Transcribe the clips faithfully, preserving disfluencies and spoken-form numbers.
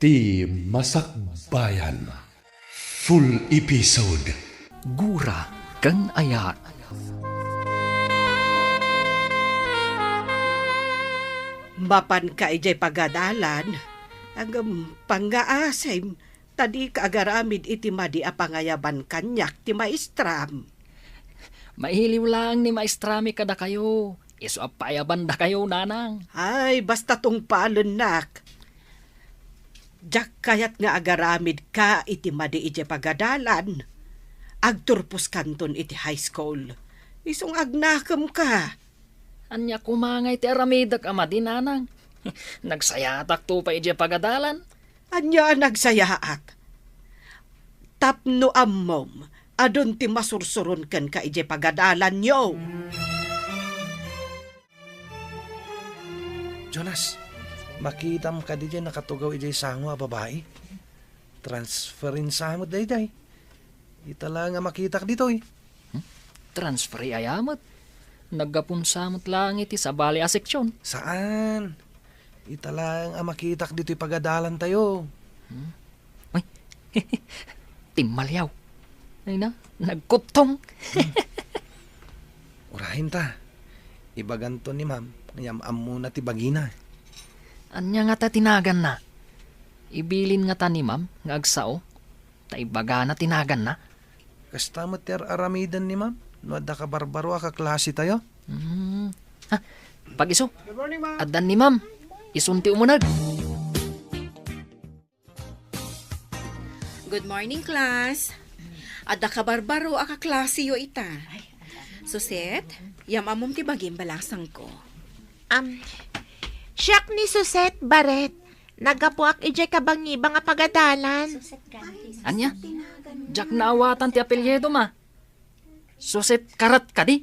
Ti Masakbayan. Full episode. Gura ken Ayat. Mapanka idiay pagadalan, agem, pangngaasim, ta dika agaramid iti madi a pangayaban kaniak ti maestram. Mailiw laeng ni maestrami kadakayo. Isu a paayabandakayo, nanang. Ay, basta tungpalennak. Diak kayat nga agaramidka iti madi idiay pagadalan. Agturposkanton iti high school. Isu nga agnakemka. Ania koma ngay ti aramidek a madi, nanang? Nagsayaatakto pay idiay pagadalan. Ania a nagsayaat? Tapno ammom, adun ti masursuron kenka idiay pagadalanyo. Jonas, makitam kadi diay nakatugaw idiay sango a babai? Transferensa met daydiay. Ita laeng a makitak ditoy. Hmm? Transferi aya met? Naggapon sa met laeng iti sabali a seksyon. Saan? Ita laeng a makitak ditoy pagadalantayo. Hmm? Ay, timmaliaw. Ay na, nagkuttong. Hmm. Urayen ta. Ibaganto ni ma'am nga am-ammona ti bagina. Ania ngata ti naganna? Ibilin ngata ni ma'am nga agsao? Ta ibagana ti naganna? Kasta met ti ar-aramiden ni ma'am no adda kabarbaro a kaklasetayo. Hmm. Ha, pag-isu. Good morning, ma'am. Addan ni ma'am. Isun ti umuneg. Good morning, class. Adda kabarbaro a kaklaseyo ita. Suset, yam-ammom ti bagim, balasangko. Am, siak ni Suset Baret. Naggapuak idiay kabangibang a pagadalan. Ania? Diak naawatan ti apelyedom a. Suset Karat kadi?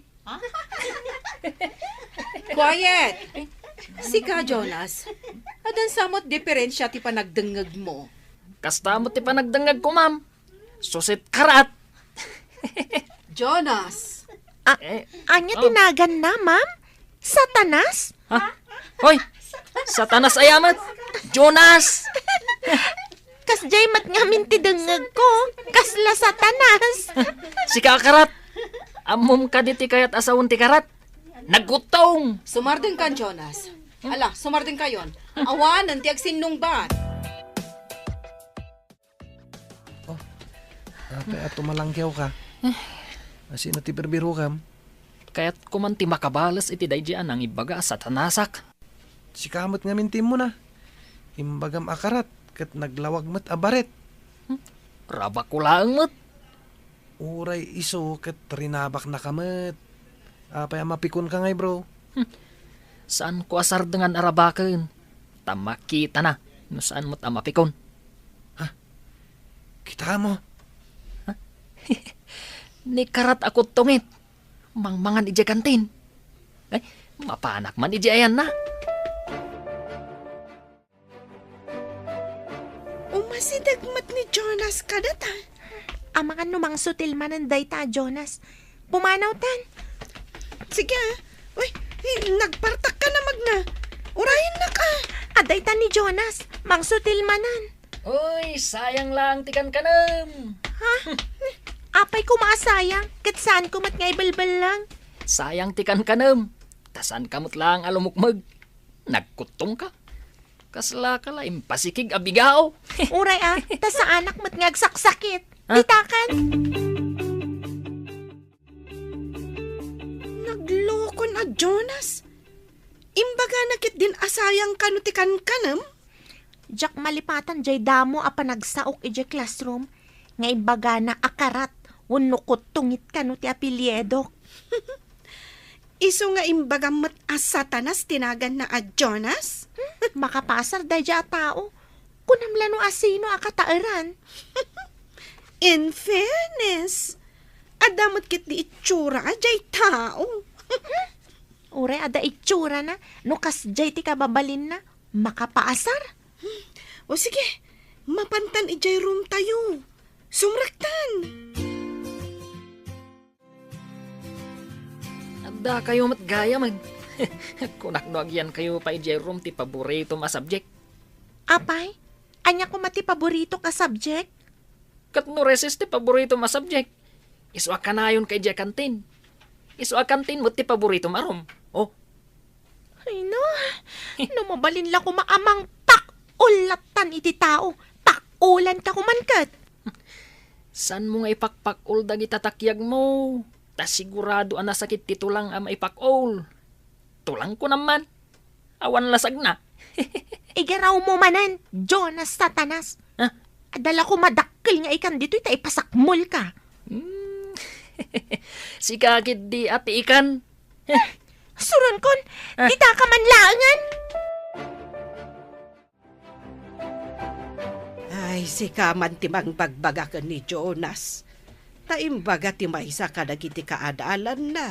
Quiet! Sika, Jonas. Addan sa met diferensia ti panagdengngegmo. Kasta met ti panagdengngegko, ma'am. Suset Karat. Jonas. A-, Eh, ania oh. Ti naganna, ma'am? Satanas? Ha? Hoy! Satanas aya met! Jonas! Kasdiay met ngamin ti dengngegko. Kasla Satanas. Sika a Karat! Ammom kadi ti kayat a sawen ti Karat? Nagkuttong! Sumardengkan, Jonas. Ala, sumardengkayon. Awanen ti agsinnungbat. Oh, apay a tumalanggiawka? Eh. Asino ti birbirokam? Kayatko man ti makabales iti daydi a nangibaga a Satanasak. Sika met ngamin ti immuna. Imbagam a Karat ket naglawag met a Baret. Hmm? Rabakko laeng met. Uray isu ket rinabaknaka met. Apay a mapikonka ngay, bro? Hmm. Saanko a sardengan a rabaken. Ta makitana no saan met a mapikon. Ha? Kitaem? Ha? Ni Karat a kuttongit. Mangmangan idiay kantin. Ay, mapanak man idiay ayanna. Umasideg met ni Jonas kadata. Amangan no mangsutil manen dayta a Jonas. Pumanawtan. Sige, ah. Uy, eh, nagpartakka na magna. Urayennak, ah. Adayta ni Jonas. Mangsutil manen. Uy, sayang lang ti kankanem. Ha? Apay koma a sayang? Ket saanko met nga ibelbellang. Sayang ti kankanem. Ta saanka met lang a lumukmeg. Nagkuttongka. Kaslaka la impasikig a bigao. Uray a, ta saanak met nga agsaksakit. Ha? Bitakan. Naglokon a Jonas. Imbagana ketdin a sayang kano ti kankanem? Diak malipatan jay damo a panagsaok idiay classroom nga imbagana a Karat wenno kuttongit kano ti apelyedok. Isu nga imbagam met a Satanas ti naganna a Jonas? Hmm, makapaasar daydiay a tao. Kunam la no asino a kataeran. In fairness, adda met ketdi itsura a jay tao. Uray adda itsurana, no kasjay ti kababalinna, makapaasar. O sige, mapantan idiay room tayo. Sumrektan. Addakayo met gayam. Kunak no agyankayo pay idiay room ti paboritom a subject. Apay, Ania koma ti paboritok a subject? Ket no recess ti paboritom a subject, isu a kanayonka idiay kantin. Isu a kantin met ti paboritom a room. Oh. Ay na, no mabalin la koma a mangpak-ol lattan iti tao, pak-ulanka koman ket. Saanmo nga ipakpak-ol dagita takiagmo? Ta sigurado a nasakit ti tulang a maipak-ol. Tulangko naman. Awan lasagna. Igarawmo manen, Jonas Satanas. Ha? Adda la koma dakkel nga ikan ditoy ta ipasakmolka. Hmm. Sika ketdi a ti ikan. Suronkon, Ah. ditaka man laengen. Ay, sika man ti mangbagbaga ken ni Jonas. Ta imbaga ti maysa kadagiti kaadalanna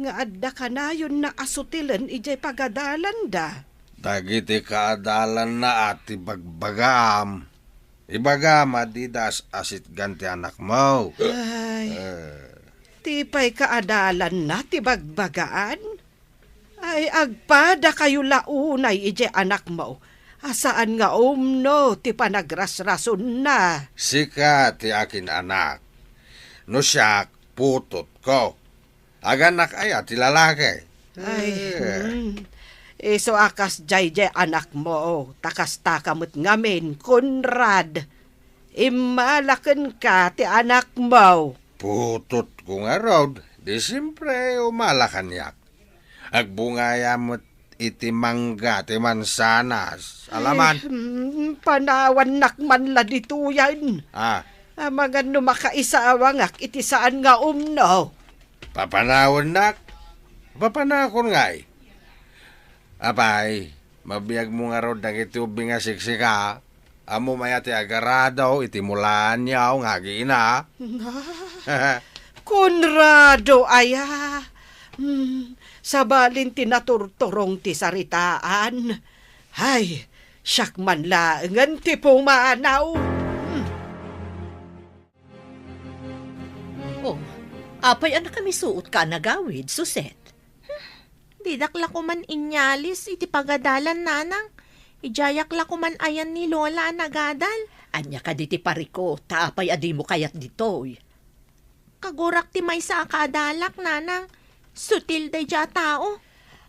nga adda kanayonna a sutilen idiay pagadalanda. Dagiti kaadalanna a ti bagbagaam. Ibagam a dida as-asitgan ti anakmo. Ay, Eh. ti pay kaadalanna ti bagbagaan? Ay, agpadakayo la unay idiay anakmo a saan nga umno ti panagrasrasonna. Sika ti akin anak. No siak, putotko. Aganak aya ti lalaki? Ay, Eh. hmm. Isu a kasdiay diay anakmo, ta kastaka met ngamin, Conrad. Immala kenka ti anakmo. Putotko ngarud, di siempre umala kaniak. Agbungayam met iti mangga ti mansanas. Alaman. Eh, mm, panawannak man la ditoyen. Ah. Amangan no makaisawangak iti saan nga umno. Papanawannak? Papanakon ngay? Apay, mabiagmo ngarud dagiti ubbing a siksika? Ammom aya ti agarado iti mulaanyo nga agina? Nga? Conrado aya? Hmm, sabalin ti naturturong ti saritaan. Hay, siak man laengen ti pumanaw. Hmm. Oh, apay a nakamisuotka a nagawid, Suset? Didak la koman inyalis iti pagadalan, nanang. Idiayak la koman ayan ni Lola a nagadal. Ania kadi ti parikut, ta apay a dimo kayat ditoy? Kagurak ti maysa a kaadalak, nanang. Sutil daydiay a tao.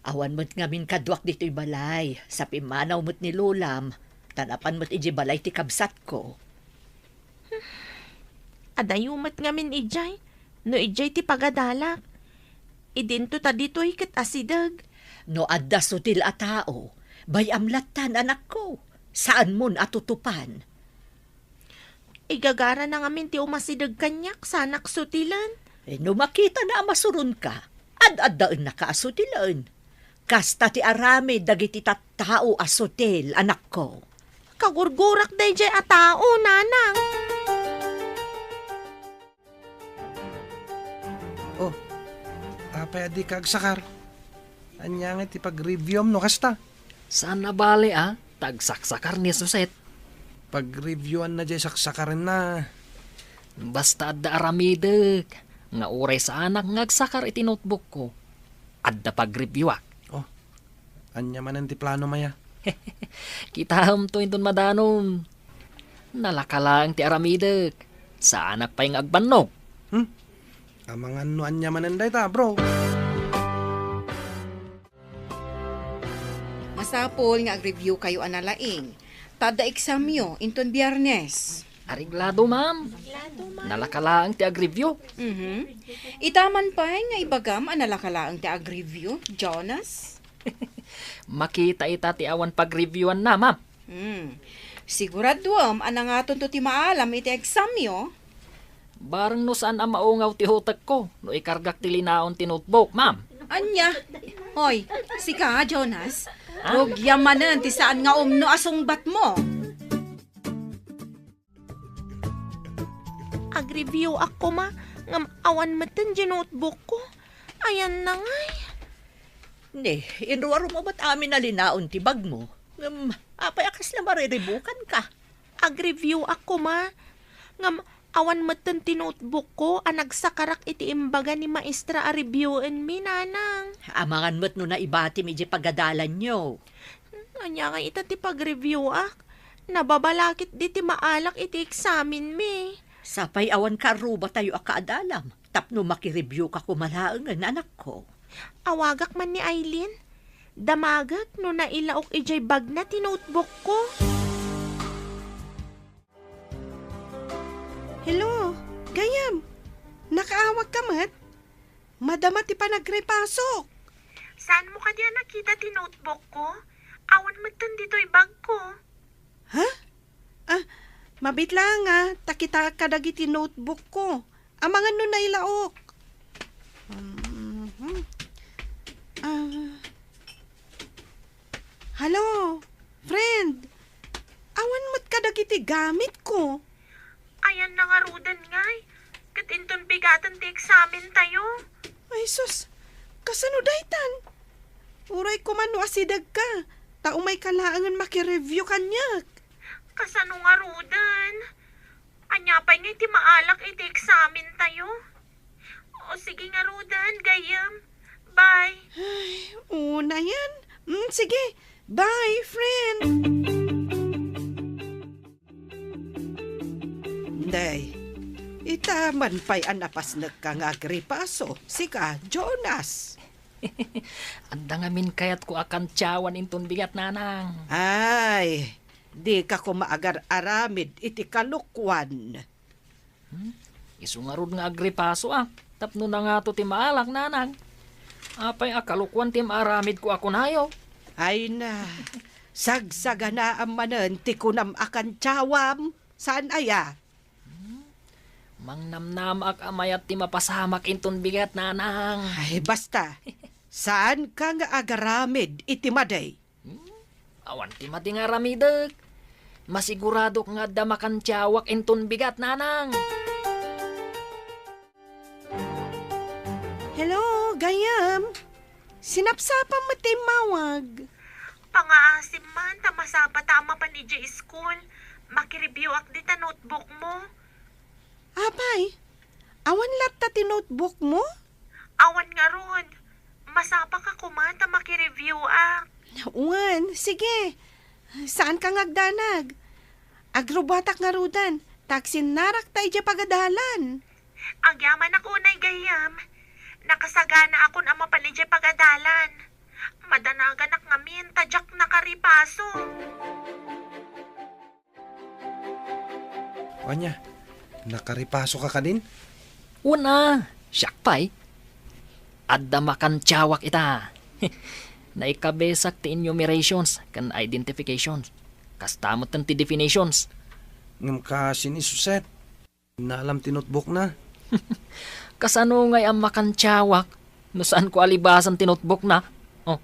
Awan met ngamin kaduak ditoy balay. Sa pimmanaw met ni Lolam, ta napan met idiay balay ti kabsatko. Adayo met ngamin idiay, no idiay ti pagadalak. Idinto ta ditoy ket asideg. No adda sutil a tao, bay-am lattan, anakko. Saanmon a tutupan. Igagarana ngamin ti umasideg kaniak, saanak sutilen. Eh, no makitana a masuronka, ad-addaennaka a sutilen. Kasta ti aramid dagiti tattao a sutil, anakko. Kagurgurak daydiay a tao, nanang. Oh, apay a dika agsakar? Ania ngay ti pag-reviewam no kasta? Saan a bale a ta agsaksakar ni Suset. Pag-reviewanna diay saksakarenna. Basta adda aramidek nga uray saanak nga agsakar iti notebookko, adda pag-reviewak. Oh, ania manen ti planom aya? Kitaemto inton madanon. Nalaka laeng ti aramidek. Saanak pay nga agbannog. Hmm? Amangan no ania manen dayta, bro. Masapul nga agreviewkayo a nalaing, ta adda examyo inton Biyernes. Areglado, ma'am. Nalaka laeng ti agreview. Mhm. Ita man pay nga ibagam a nalaka laeng ti agreview, Jonas? Makita ita ti awan pagreviewanna, ma'am. Hmm. Siguraduem a nangatonto ti maalam iti examyo. Bareng no saan a maungaw ti utekko no ikargak ti linaon ti notebook, ma'am. Ania? Hoy, sika, Jonas. Ha? Rugiam manen ti saan nga umno a sungbatmo. Agreview-ak koma, ngem awan metten diay notebookko. Ayanna ngay. Ne, inruarumo met amin a linaon ti bagmo. Ngem, apay a kasla mariribukanka? Agreview-ak koma, ngem awan metten ti notebookko a nagsakarak iti imbaga ni maestra a reviewenmi, nanang. Amangan met no naibatim idiay pagadalanyo. Ania ngay ita ti pagreview-ak? Nababalakit di ti maalak iti eksamenmi. Sapay awan kaarrubatayo a kaadalam tapno makireviewka koma laengen, anakko. Awagak man ni Aileen. Damagek no nailaok idiay bagna ti notebookko. Hello, gayam. Nakaawagka met? Madama ti panagrepasok. Saanmo kadi a nakita ti notebookko? Awan metten ditoy bagko. Ha? Ah, mabit laeng a, ta kitaek kadagiti notebookko. Amangan no nailaok. Mhm. Ah. Hello, friend. Awan met kadagiti gamitko. Ayanna ngaruden ngay, ket inton bigaten ti eksamentayo. Ay sus, kasano daytan? Uray koma no asidegka, ta umayka laengen makireview kaniak. Kasano ngaruden? Ania pay ngay ti maalak iti eksamentayo? O sige ngaruden, gayyem. Bye. Ay, una yan. Mm, sige, bye, friend. Day, ita man pay a napasnekka nga agripaso, sika, Jonas. Adda ngamin kayatko a kantiawan inton bigat, nanang. Ay, dika koma agar-aramid iti kalokuan. Hmm? Isu ngarud nga agripasoak tapno nangato ti maalak, nanang. Apay a kalokuan ti maaramidko a kunayo? Ay na, sagsaganaam manen ti kunam a kantiawam, saan aya? Hmm? Mangnamnamaak a mayat ti mapasamak inton bigat, nanang. Ay, basta. Saanka nga agaramid iti madi. Hmm? Awan ti madi nga aramidek. Masiguradok nga adda makantiawak inton bigat, nanang. Hello, gayyem. Sinapsapam met ti immawag. Pangaasim man ta masapata a mapan idiay school. Makireviewak dita notebookmo. Apay, awan latta ti notebookmo? Awan ngarud. Masapaka koma ta makireviewak. Wen, sige. Saanka nga agdanag. Agrubatak ngaruden, ta agsinnarakta idiay pagadalan. Agyamanak unay gayyem. Nakasaganaakon a mapan idiay pagadalan. Madanaganak ngamin ta diak nakaripaso. Ania, nakaripasoka kadin? Wen a, siak pay. Adda makantiawak ita. Naikabesak ti enumerations ken identifications. Kasta met ti definitions. Ngem kas ni Suset, naalam ti notebookna. Kasano ngay a makantiawak no saanko a libasan ti notebookna? Oh.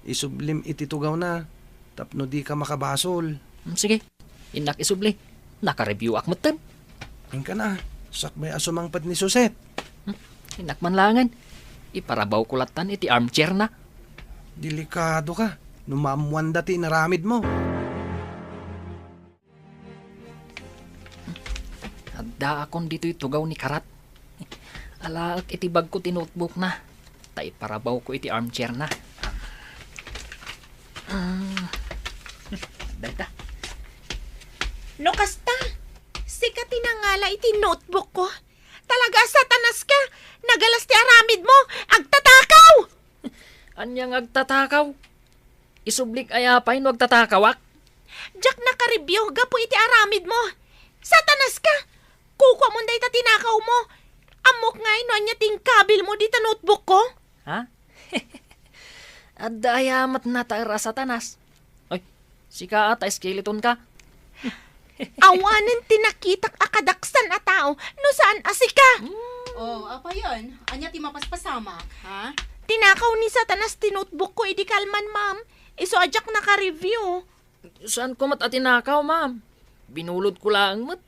Isublim iti tugawna tapno dika makabasol. Hmm, sige. Innak isubli. Nakareviewak metten. Inkana, sakbay a sumangpet ni Suset. Hmm, innak man laengen. Iparabawko lattan iti armchairna. Delikadoka no maammoanda ti inaramidmo. Addaakon ditoy tugaw ni Karat. Alaek iti bagko ti notebookna, ta iparabawko iti armchairna. Mm. Dayta. No kasta, sika ti nangala iti notebookko. Talaga a Satanas ka! Nagalas ti aramidmo! Agtatakaw! Ania nga agtatakaw? Isublik aya pay no agtatakawak? Diak nakareviewak gapu iti aramidmo. Satanas ka! Kukuamon dayta tinakawmo. Ammok ngay no ania ti inkabilmo dita notebookko? Ha? Adda aya met nataer a Satanas? Ay, sika a ta skeleton ka. Awanen ti nakitak a kadaksan a tao no saan a sika. Oh, apayen? Ania ti mapaspasamak, ha? Tinakaw ni Satanas ti notebookko idi kalman, ma'am. Isu a diak naka-review. Saanko met a tinakaw, ma'am. Binulodko laeng met.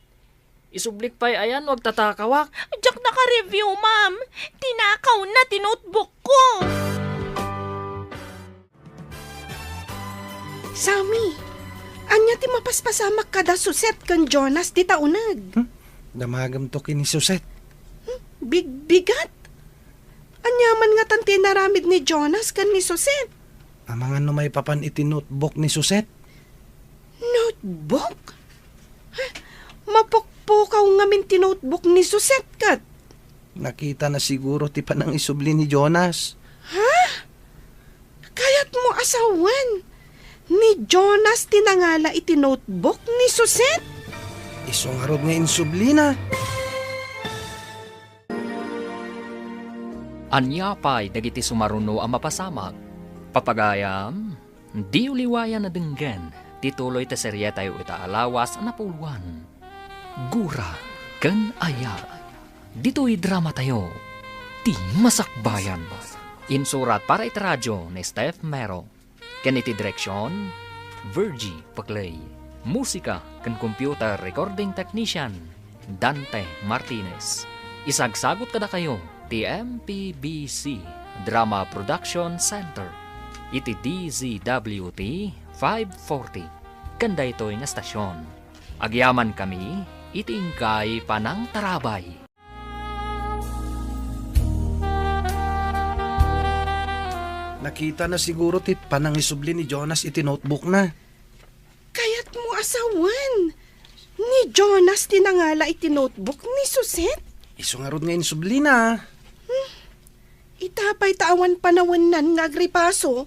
Isublik pay aya no agtatakawak. Diak naka-review, ma'am. Tinakawna ti notebookko. Sammy, ania ti mapaspasamak kada Suset ken Jonas dita uneg? Hmm? Damagemto ken ni Suset. Hmm? Bigbigat? Ania man ngatan ti inaramid ni Jonas ken ni Suset? Amangan no maipapan iti notebook ni Suset? Notebook? Mapukpukaw ngamin ti notebook ni Suset ket. Nakitana siguro ti panangisubli ni Jonas. Ha? Kayatmo a sawen, ni Jonas ti nangala iti notebook ni Suset? Isu ngarud nga insublina. Ania pay dagiti sumaruno a mapasamak? Papagayam, diyo liwayan a denggen ti tuloy ti serietayo ita a lawas a napuloan, Gura ken Aya. Ditoy dramatayo, Ti Masakbayan. Insurat para iti radio ni Steph Mero. Ken iti direksion, Virgie Paclay. Musika ken computer recording technician, Dante Martinez. Isagsagut kadakayo ti M P B C Drama Production Center iti D Z W T five forty ken daytoy nga estasion. Agyamankami iti inkay panangtarabay. Nakitana siguro ti panangisubli ni Jonas iti notebookna. Kayatmo a sawen, ni Jonas ti nangala iti notebook ni Suset? Isu ngarud nga insublina. Hmm. Ita pay ta awan panawennan nga agripaso.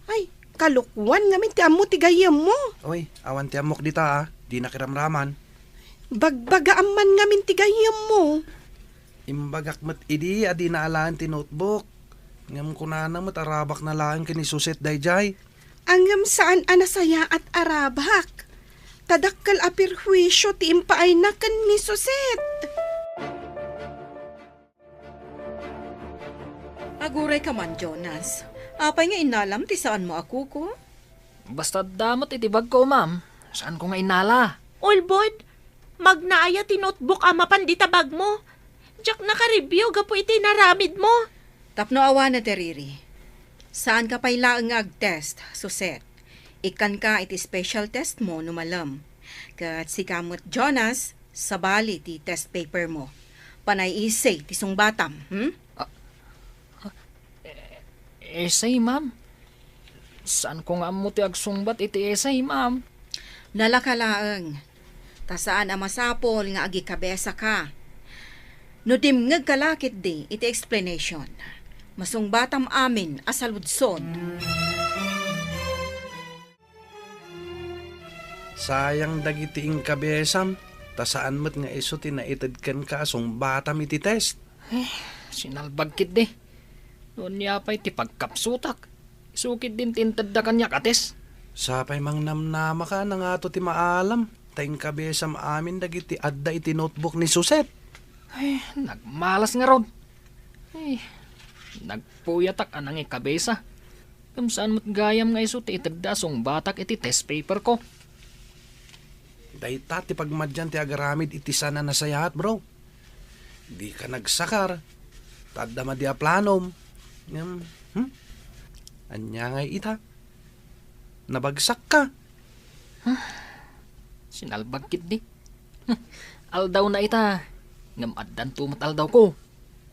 Ay, kalokuan ngamin ti ammo ti gayyemmo. Oy, awan ti ammok dita, a. Dinak iramraman. Bagbagaam man ngamin ti gayyemmo. Imbagak met idi a dina alaen ti notebook. Ngem kunana met a rabakna laeng ken ni Suset daydiay. Ngem saan a nasayaat a rabak. Ta dakkel a perhuisio ti impaayna ken ni Suset. Agurayka man, Jonas. Apay nga innalam ti saanmo a kuko? Basta adda met iti bagko, ma'am. Saanko nga innala. Ulbod, magna aya ti notebook a mapan dita bagmo? Diak nakareview gapu iti inaramidmo. Tapno awanen ti riri. Saanka pay laeng nga agtest, Suset. Ikkanka iti special test mo no malem. Ket sika met, Jonas, sabali ti test paper mo. Panay essay ti sungbatam, hmm? Ah, ah, e-, essay, ma'am? Saanko nga ammo ti agsungbat iti essay, ma'am? Nalaka laeng. Ta saan a masapul nga agikabesaka. No dimngegka la ketdi iti explanation, masungbatam amin a saludsod. Sayang dagiti inkabesam, ta saan met nga isu ti naited kenka a sungbatam iti test. Eh, sinalbag ketdi. No ania pay ti pagkapsutak, isu ketdin ti intedda kaniak a test. Sapay mangnamnamaka a nangato ti maalam, ta inkabesam amin dagiti adda iti notebook ni Suset. Ay, nagmalas ngarud. Ay, nagpuyatak a nangikabesa. Ngem saan met gayam nga isu ti itedda a sungbatak iti test paper ko. Dayta ti pagmadian ti agaramid iti saan a nasayaat, bro. Dika nagsakar, ta adda madi a planom. Ngem, hmm? Ania ngay ita? Nabagsakka? Huh? Sinalbag ketdi. Huh, aldawna ita. Ngem addanto met aldawko.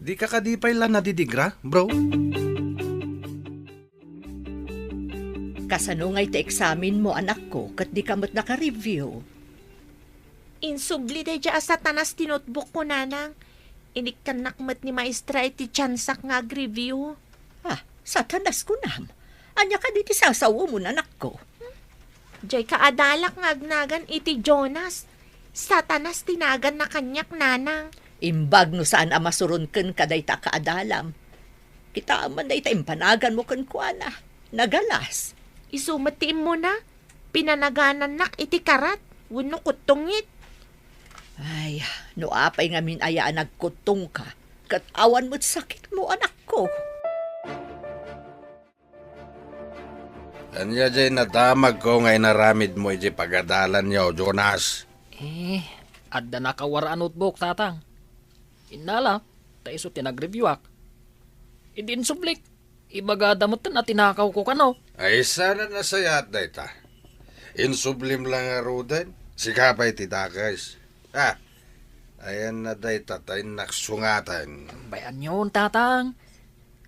Dika kadi pay la nadidigra, bro? Kasano ngay ti eksamenmo, anakko, ket dika met naka-review? Insubli daydiay a Satanas ti notebookko, nanang. Inikkannak met ni maestra iti tiansak nga ag-review. Ah, Satanas kunam? Ania kadi ti sasawem, anakko? Diay kaadalak nga agnagan iti Jonas. Satanas ti naganna kaniak, nanang. Imbag no saan a masuron kenka dayta a kaadalam. Kitaem man dayta impanaganmo kenkuana. Nagalas. Isu met ti immuna. Pinanaganannak iti karat wenno kuttongit. Ay, no apay ngamin aya a nagkuttongka, ket awan met sakitmo, anakko. Ania diay nadamagko nga inaramidmo iti pagadalanyo, Jonas? Eh, adda nakawara a notebook, tatang. Innala, ta isu ti nag-reviewak. Idi insublik, ibagada met a tinakawko kano. Ay, saan a nasayaat dayta? Insublim la ngaruden, sika pay ti dakes. Ah, ayanna dayta ta innak sungaten. Bay-anyon, tatang.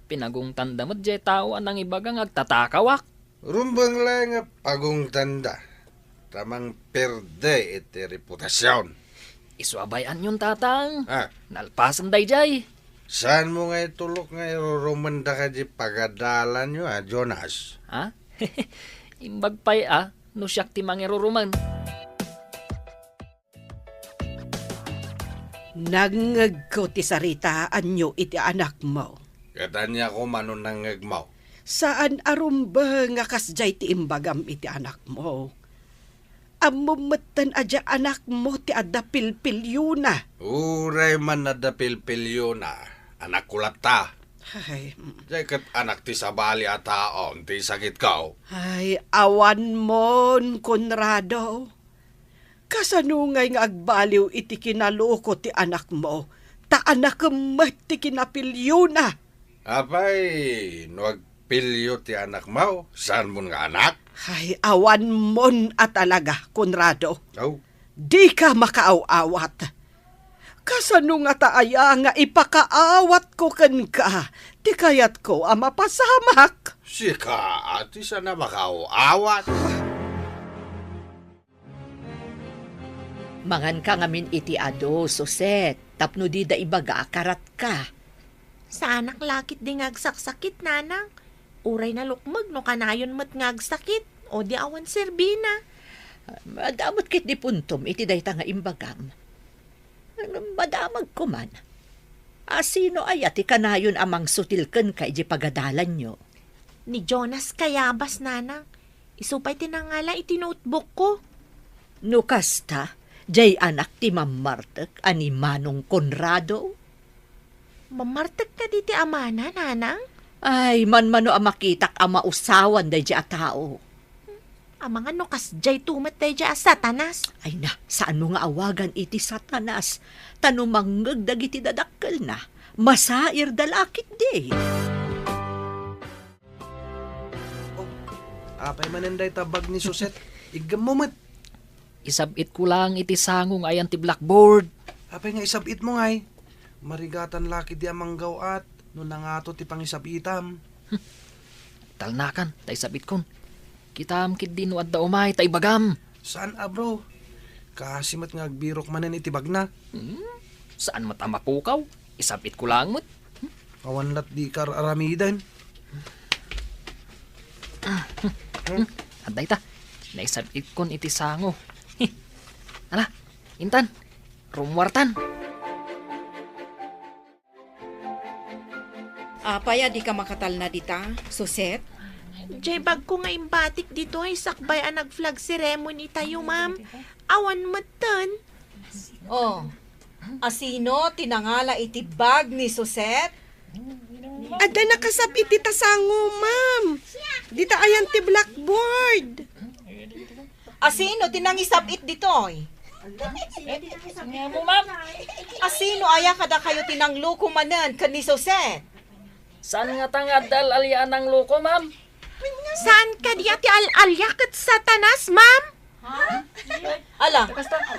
Pinagungtanda met diay tao a nangibaga nga agtatakawak. Rumbeng laeng a pagungtanda. ta mangperde iti reputasion. Isu a bay-anyon, Tatang. Ah. Nalpasen daydiay. Saanmo nga itulok nga irurumenda kadi pagadalanyo, a, Jonas? Ha? Imbag pay, a, no siak ti mangirurumen. Nangngegko ti saritaanyo iti anakmo. Ket ania koma no nangngegmo? Saan a rumbeng nga kasdiay ti imbagam iti anakmo. Ammom metten a diay anakmo ti adda pilpiliona. Uray man adda pilpiliona, anakko latta. Ay, mm. Diay ket anak ti sabali a taom ti sakitko. Ay, awanmon, Conrado. Kasano ngay nga agbaliw iti kinaluko ti anakmo, ta anakem met ti kinapiliona? Apay, no agpilio ti anakmo, saanmon nga anak? Ay, awanmon a talaga, Conrado. Aw. Dika makaaw-awat. Kasano ngata aya nga ipakaawatko kenka ti kayatko a mapasamak? Sika a ti saan a makaaw-awat. Manganka ngamin iti adu, Suset, tapno dida ibaga a karatka. Saanak la ketdi nga agsaksakit, nanang. Uray nalukmeg no kanayon met nga agsakit, o di awan serbina. Adda met ketdi puntom iti dayta nga imbagam. Madamagko man. A, sino aya ti kanayon a mangsutil kenka idiay pagadalanyo? Ni Jonas Cayabas, nanang. Isu pay ti nangala iti notebookko. No kasta, diay anak ti mammartek a ni Manong Conrado? Mammartek kadi ti amana, nanang? Ay, manmano a makitak a mausawan daydiay a tao. Amangan no kasdiayto met daydiay a Satanas. Ay na, saanmo nga awagan iti Satanas, ta no mangngeg dagiti dadakkelna, masairda la ketdi. Oh, apay manen dayta bag ni Suset? Iggemmo met. Isab-itko laeng iti sango nga ayan ti blackboard. Apay nga isab-itmo ngay? Marigatan la ketdi a manggaw-at no nangato ti pangisab-itam. Talnakan, ta isab-itkon. Kitaem ketdi no adda umay, ta ibagam. Saan a, bro? Kaasi met nga agbirok manen iti bagna. Hmm? Saan met a mapukaw? Isab-itko laeng met. Awan lat dika ar-aramiden. Adda ita. Naisab-itkon iti sango. Ala, intan. Rummuartan. Apay a dika makatalna dita, Suset? Diay bagko nga imbatik ditoy sakbay a nag-flag ceremony tayo, ma'am. Awan metten. Oh, asino ti nangala iti bag ni Suset? Adda nakasab-it dita sango, ma'am. Dita ayan ti blackboard. Asino ti nangisab-it ditoy? Nga mo, ma'am. Asino aya kadakayo ti nangloko manen ken ni Suset? Saan ngata nga adda al-alia a nangloko, ma'am? Saan kadi a ti al-alia ket Satanas, ma'am? Ala,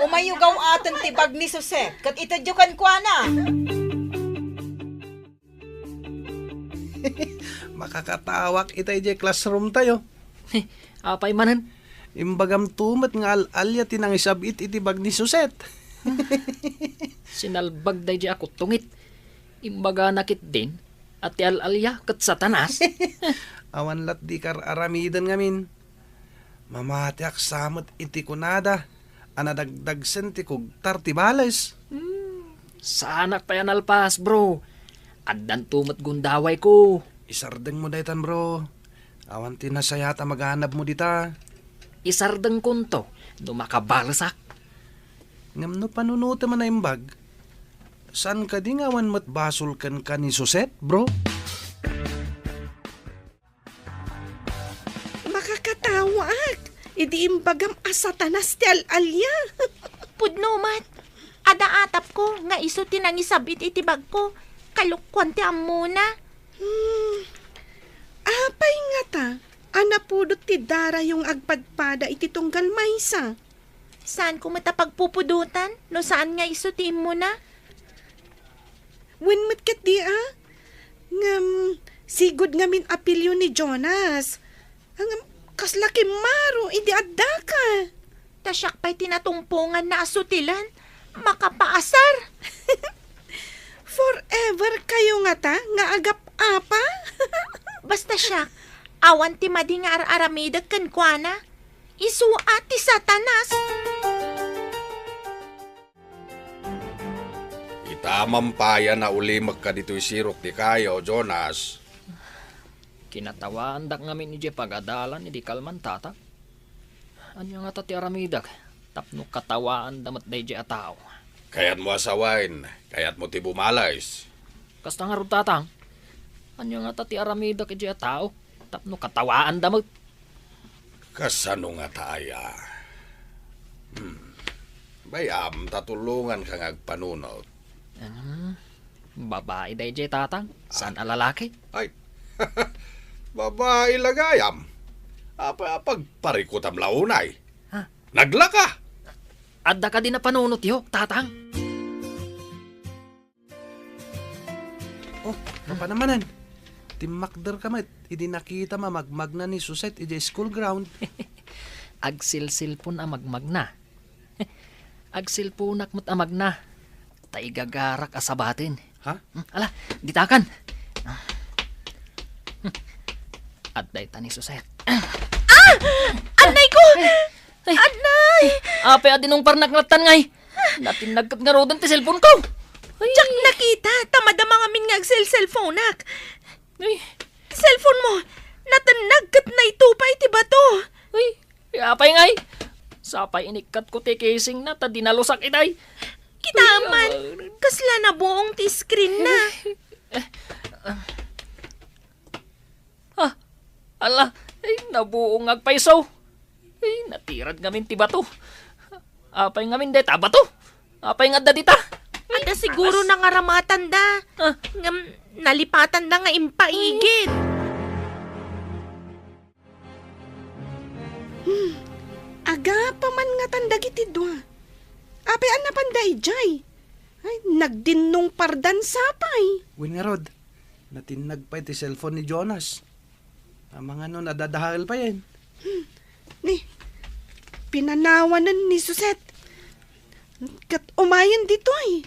umayyo gaw-aten ti bag ni Suset, ket itedyo kenkuana. Makakatawak ita idiay classroom tayo. Apay manen? Imbagamto met nga al-alia ti nangisab-it iti bag ni Suset. Sinalbag daydiay a kuttongit. Imbagana ketdin a ti al-alia ket Satanas. Awan lat dika ar-aramiden ngamin. Mamatiak sa met iti kunada a nadagdagsen ti kugtar ti bales. Hmm, saanak pay a nalpas, bro. Addanto met gundawayko. Isardengmo daytan, bro. Awan ti nasayaat a maganabmo dita. Isardengkonto no makabalesak. Ngem no panunotem a naimbag, saan kadi nga awan met basol kenka ni Suset, bro? Makakatawaak idi imbagam a Satanas ti al-alia. Pudno met. Adda atapko nga isu ti nangisab-it iti bagko. Kalokuan ti ammona. Hmm. Apay ngata a napudot ti darayo nga agpadpada iti tunggal maysa? Saanko met a pagpupudotan no saan nga isu ti immuna? Wen met ketdi a? Ngem, sigud ngamin a pilio ni Jonas. Ngem, kasla kimmaro idi addaka. Ta siak pay ti natungponganna a sutilen, makapaasar. Forever kayo ngata nga agap-apa? Basta siak, awan ti madi nga ar-aramidek kenkuana. Isu a ti Satanas. Ita mampayan a ulimek kaditoy sirok ti kayo, Jonas. Kinatawaandak ngamin idiay pagadalan idi kalman, Tatang. Ania ngata ti aramidek tapno katawaanda met daydiay a tao? Kayatmo a sawen, kayatmo ti bumalis. Kasta ngarud, Tatang. Ania ngata ti aramidek idiay a tao tapno katawaanda met? Kasano ngata aya? Hmm. Bay-am ta tulonganka nga agpanunot. Hmm. Babai daydiay, Tatang. Saan a lalaki? Ay, babai la gayam. Apa, pagparikutam la unay? Ha? Naglaka! Adda kadi napanunotyo, Tatang? Oh, mapanamanan. Timmakderka met idi nakitam a magmagna ni Suset idiay school ground. Agsilsilpon a magmagna. Agsilponak met a magna. Ta igagarak a sabaten. Ha? Hmm, ala, ditakan. Adda ita ni Suset. Ah! Annay ko! Ay. Annay! Apay a dinungparnak ngarud ngay? Natinnag ket ngaruden ti cellphone ko. Ay. Diak nakita, ta madama ngamin nga agselselphonak. Ay. Ti cellphone mo, natennag ket naitupa iti bato. Ay, apay ngay? Sapay inikkatko ti casingna ta dinalusak itay. Kitaem man, ay, kasla nabuong ti screenna. Ah, ala, ay, nabuong nga agpayso. Ay, natirad ngamin ti bato. Apay ngamin dayta a bato? Apay nga adda dita? Adda siguro nangaramatanda. Ah. Ngem nalipatanda nga impaigid. Hmm. Agapa man ngatan dagiti dua. Apay a napanda idiay? Ay, nagdinnungpardan sapay. Wen ngarud, natinnag pay ti cellphone ni Jonas. Amangan no nadadael payen. Hmm. Ni, pinanawanen ni Suset. Ket umayen ditoy.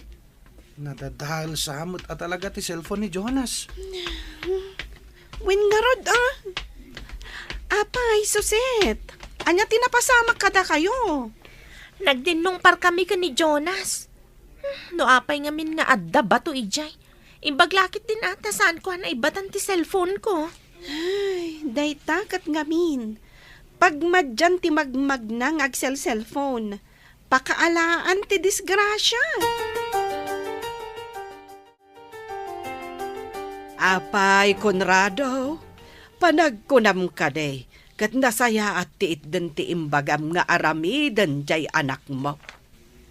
Nadadael sa met a talaga ti cellphone ni Jonas. Wen ngarud, ah. Apay, Suset, ania ti napasamak kadakayo? Nagdinnungparkami ken ni Jonas. Hmm, no apay ngamin nga adda bato idiay, imbag la ketdin a ta saanko a naibbatan ti cellphone ko. Ay, dayta ket ngamin. Pagmadian ti magmagna nga agselselpon. Pakaalaan ti disgrasia. Apay, Conrado, panagkunam kadi, ket nasayaat ti itden ti imbagam nga aramiden diay anakmo.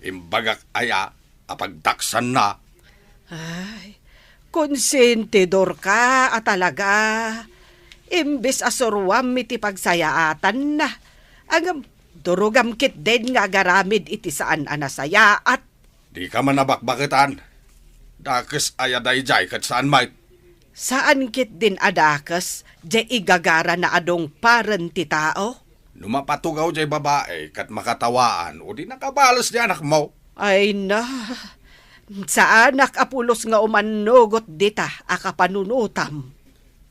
Imbagak aya a pagdaksanna? Ay, konsentidorka a talaga. Imbes a suruam iti pagsayaatanna, ngem durogam ketdin nga agaramid iti saan a nasayaat. Dika man a bakbaketan. Dakes aya daydiay ket saan met? Saan ketdin a dakes diay igagarana a dungparen ti tao? No mapatugaw diay babai ket makatawaan, o di nakabales diay anakmo. Ay na, saanak a pulos nga umannugot dita a kapanunotam.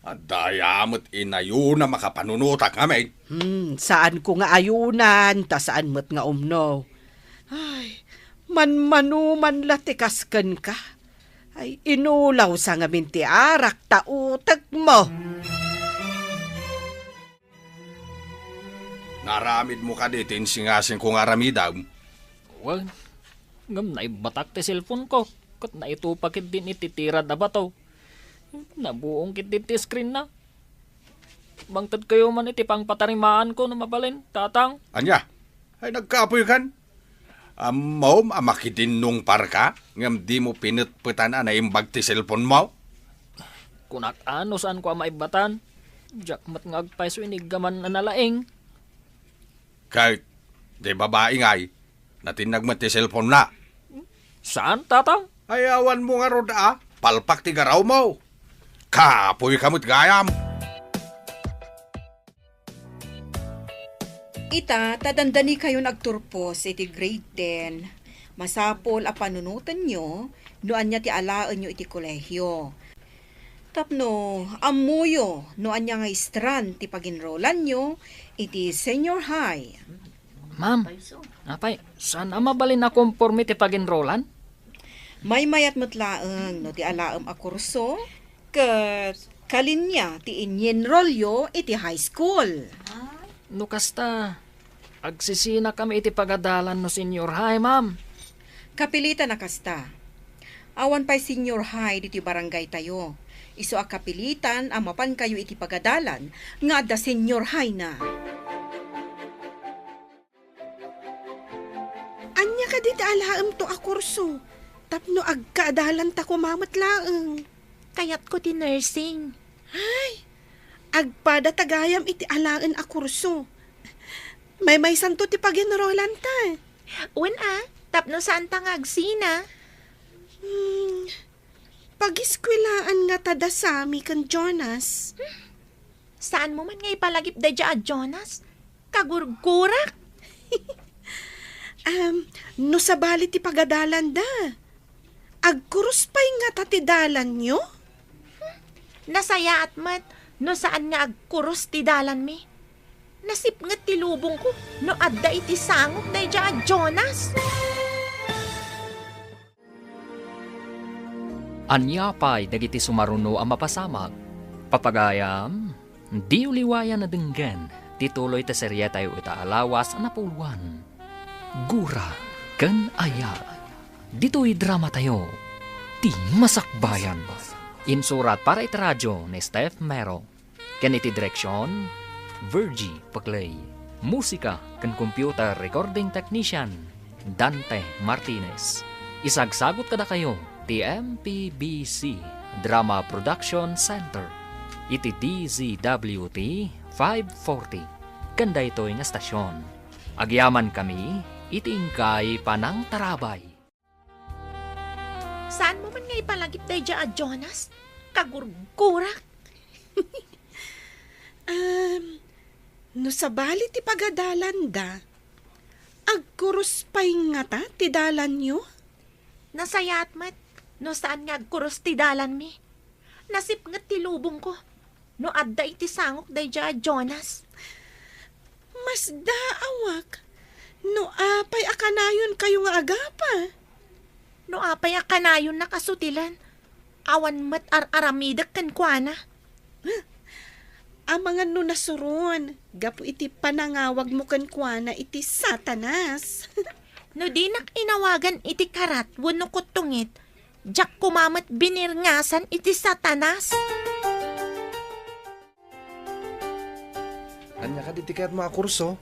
Adda aya met inayonam a kapanunotak ngamin? Hmm, saanko nga ayonan, ta saan met nga umno. Ay, manmano man la ti kas kenka. Ay, inulawsa ngamin ti arak ta utekmo. Naaramidmo kadi ti insingasingko nga aramidem? Wen, ngem naibbatak ti cellphone ko, ket naitupa ketdin iti tirad a bato. Nabuong ketdin ti screen na. Bangtedkayo man iti pangpatarimaanko no mabalin, Tatang. Ania? Ay, nagkapoykan? Ammom a makidinnungparka, ngem dimo pinetpetan a naimbag ti cellphone mo? Kunak a no saanko a maibbatan. Diak met nga agpayso iniggaman a nalaing. Ket, di babai ngay, natinnag met ti cellphone na. Saan, Tatang? Ay, awan mo ngarud a, palpak ti garaw mo. Kapoy ka met gayam. Ita, ta dandanikayon agturpos iti grade ten, masapul a panunotenyo no ania ti alaenyo iti kolehio. Tapno ammoyo no ania nga strand ti paginrolanyo iti senior high. Ma'am, apay, saan a mabalin a komporme ti paginrolan? Maymayat met laeng no ti alaem a kurso ket kalinya ti inyenrolyo iti high school. No kasta, agsisinakami iti pagadalan no senior high, ma'am. Kapilitan a kasta. Awan pay senior high ditoy barangaytayo. Isu a kapilitan a mapankayo iti pagadalan nga adda senior high na. Ania kadi ti alaemto a kurso? Tapno agkaadalanta koma met laeng. Kayatko ti nursing. Ay, agpada ta gayam iti alaen a kurso. Maymaysanto ti paginrolanta. Wen a, tapno saanta nga agsina. Hmm, pagiskuelaan ngata da Sammy ken Jonas. Saanmo man nga ipalagip daydiay a Jonas? Kagurgurak! Am, no sabali ti pagadalanda, agkurus pay ngata ti dalanyo? Nasayaat met no saan nga agkurus ti dalanmi. Nasipnget ti lubongko no adda iti sangok daydiay a Jonas. Ania pay dagiti sumaruno a mapasamak? Papagayam, diyo liwayan a denggen ti tuloy ti serietayo ita a lawas a napuloan, Gura ken Aya. Ditoy dramatayo, Ti Masakbayan. Insurat para iti radio ni Steph Mero. Ken iti direksion, Virgie Paclay. Musika ken computer recording technician, Dante Martinez. Isagsagut kadakayo ti M P B C Drama Production Center iti D Z W T five forty ken daytoy nga estasion. Agyamankami iti inkay panangtarabay. Saanmo man nga ipalagip daydiay a Jonas? Kagurgurak! Am, no sabali ti pagadalanda, agkurus pay ngata ti dalanyo? Nasayaat met no saan nga agkurus ti dalanmi. Nasipnget ti lubongko no adda iti sangok daydiay a Jonas. Masdaawak no apay a kanayonkayo nga agapa. No apay a kanayonna a sutilen, awan met ar-aramidek kenkuana. Amangan no nasuron gapu iti panangawagmo kenkuana iti Satanas. No dinak inawagan iti karat wenno kuttongit, diak koma met binirngasan iti Satanas. Ania kadi ti kayatmo a kurso?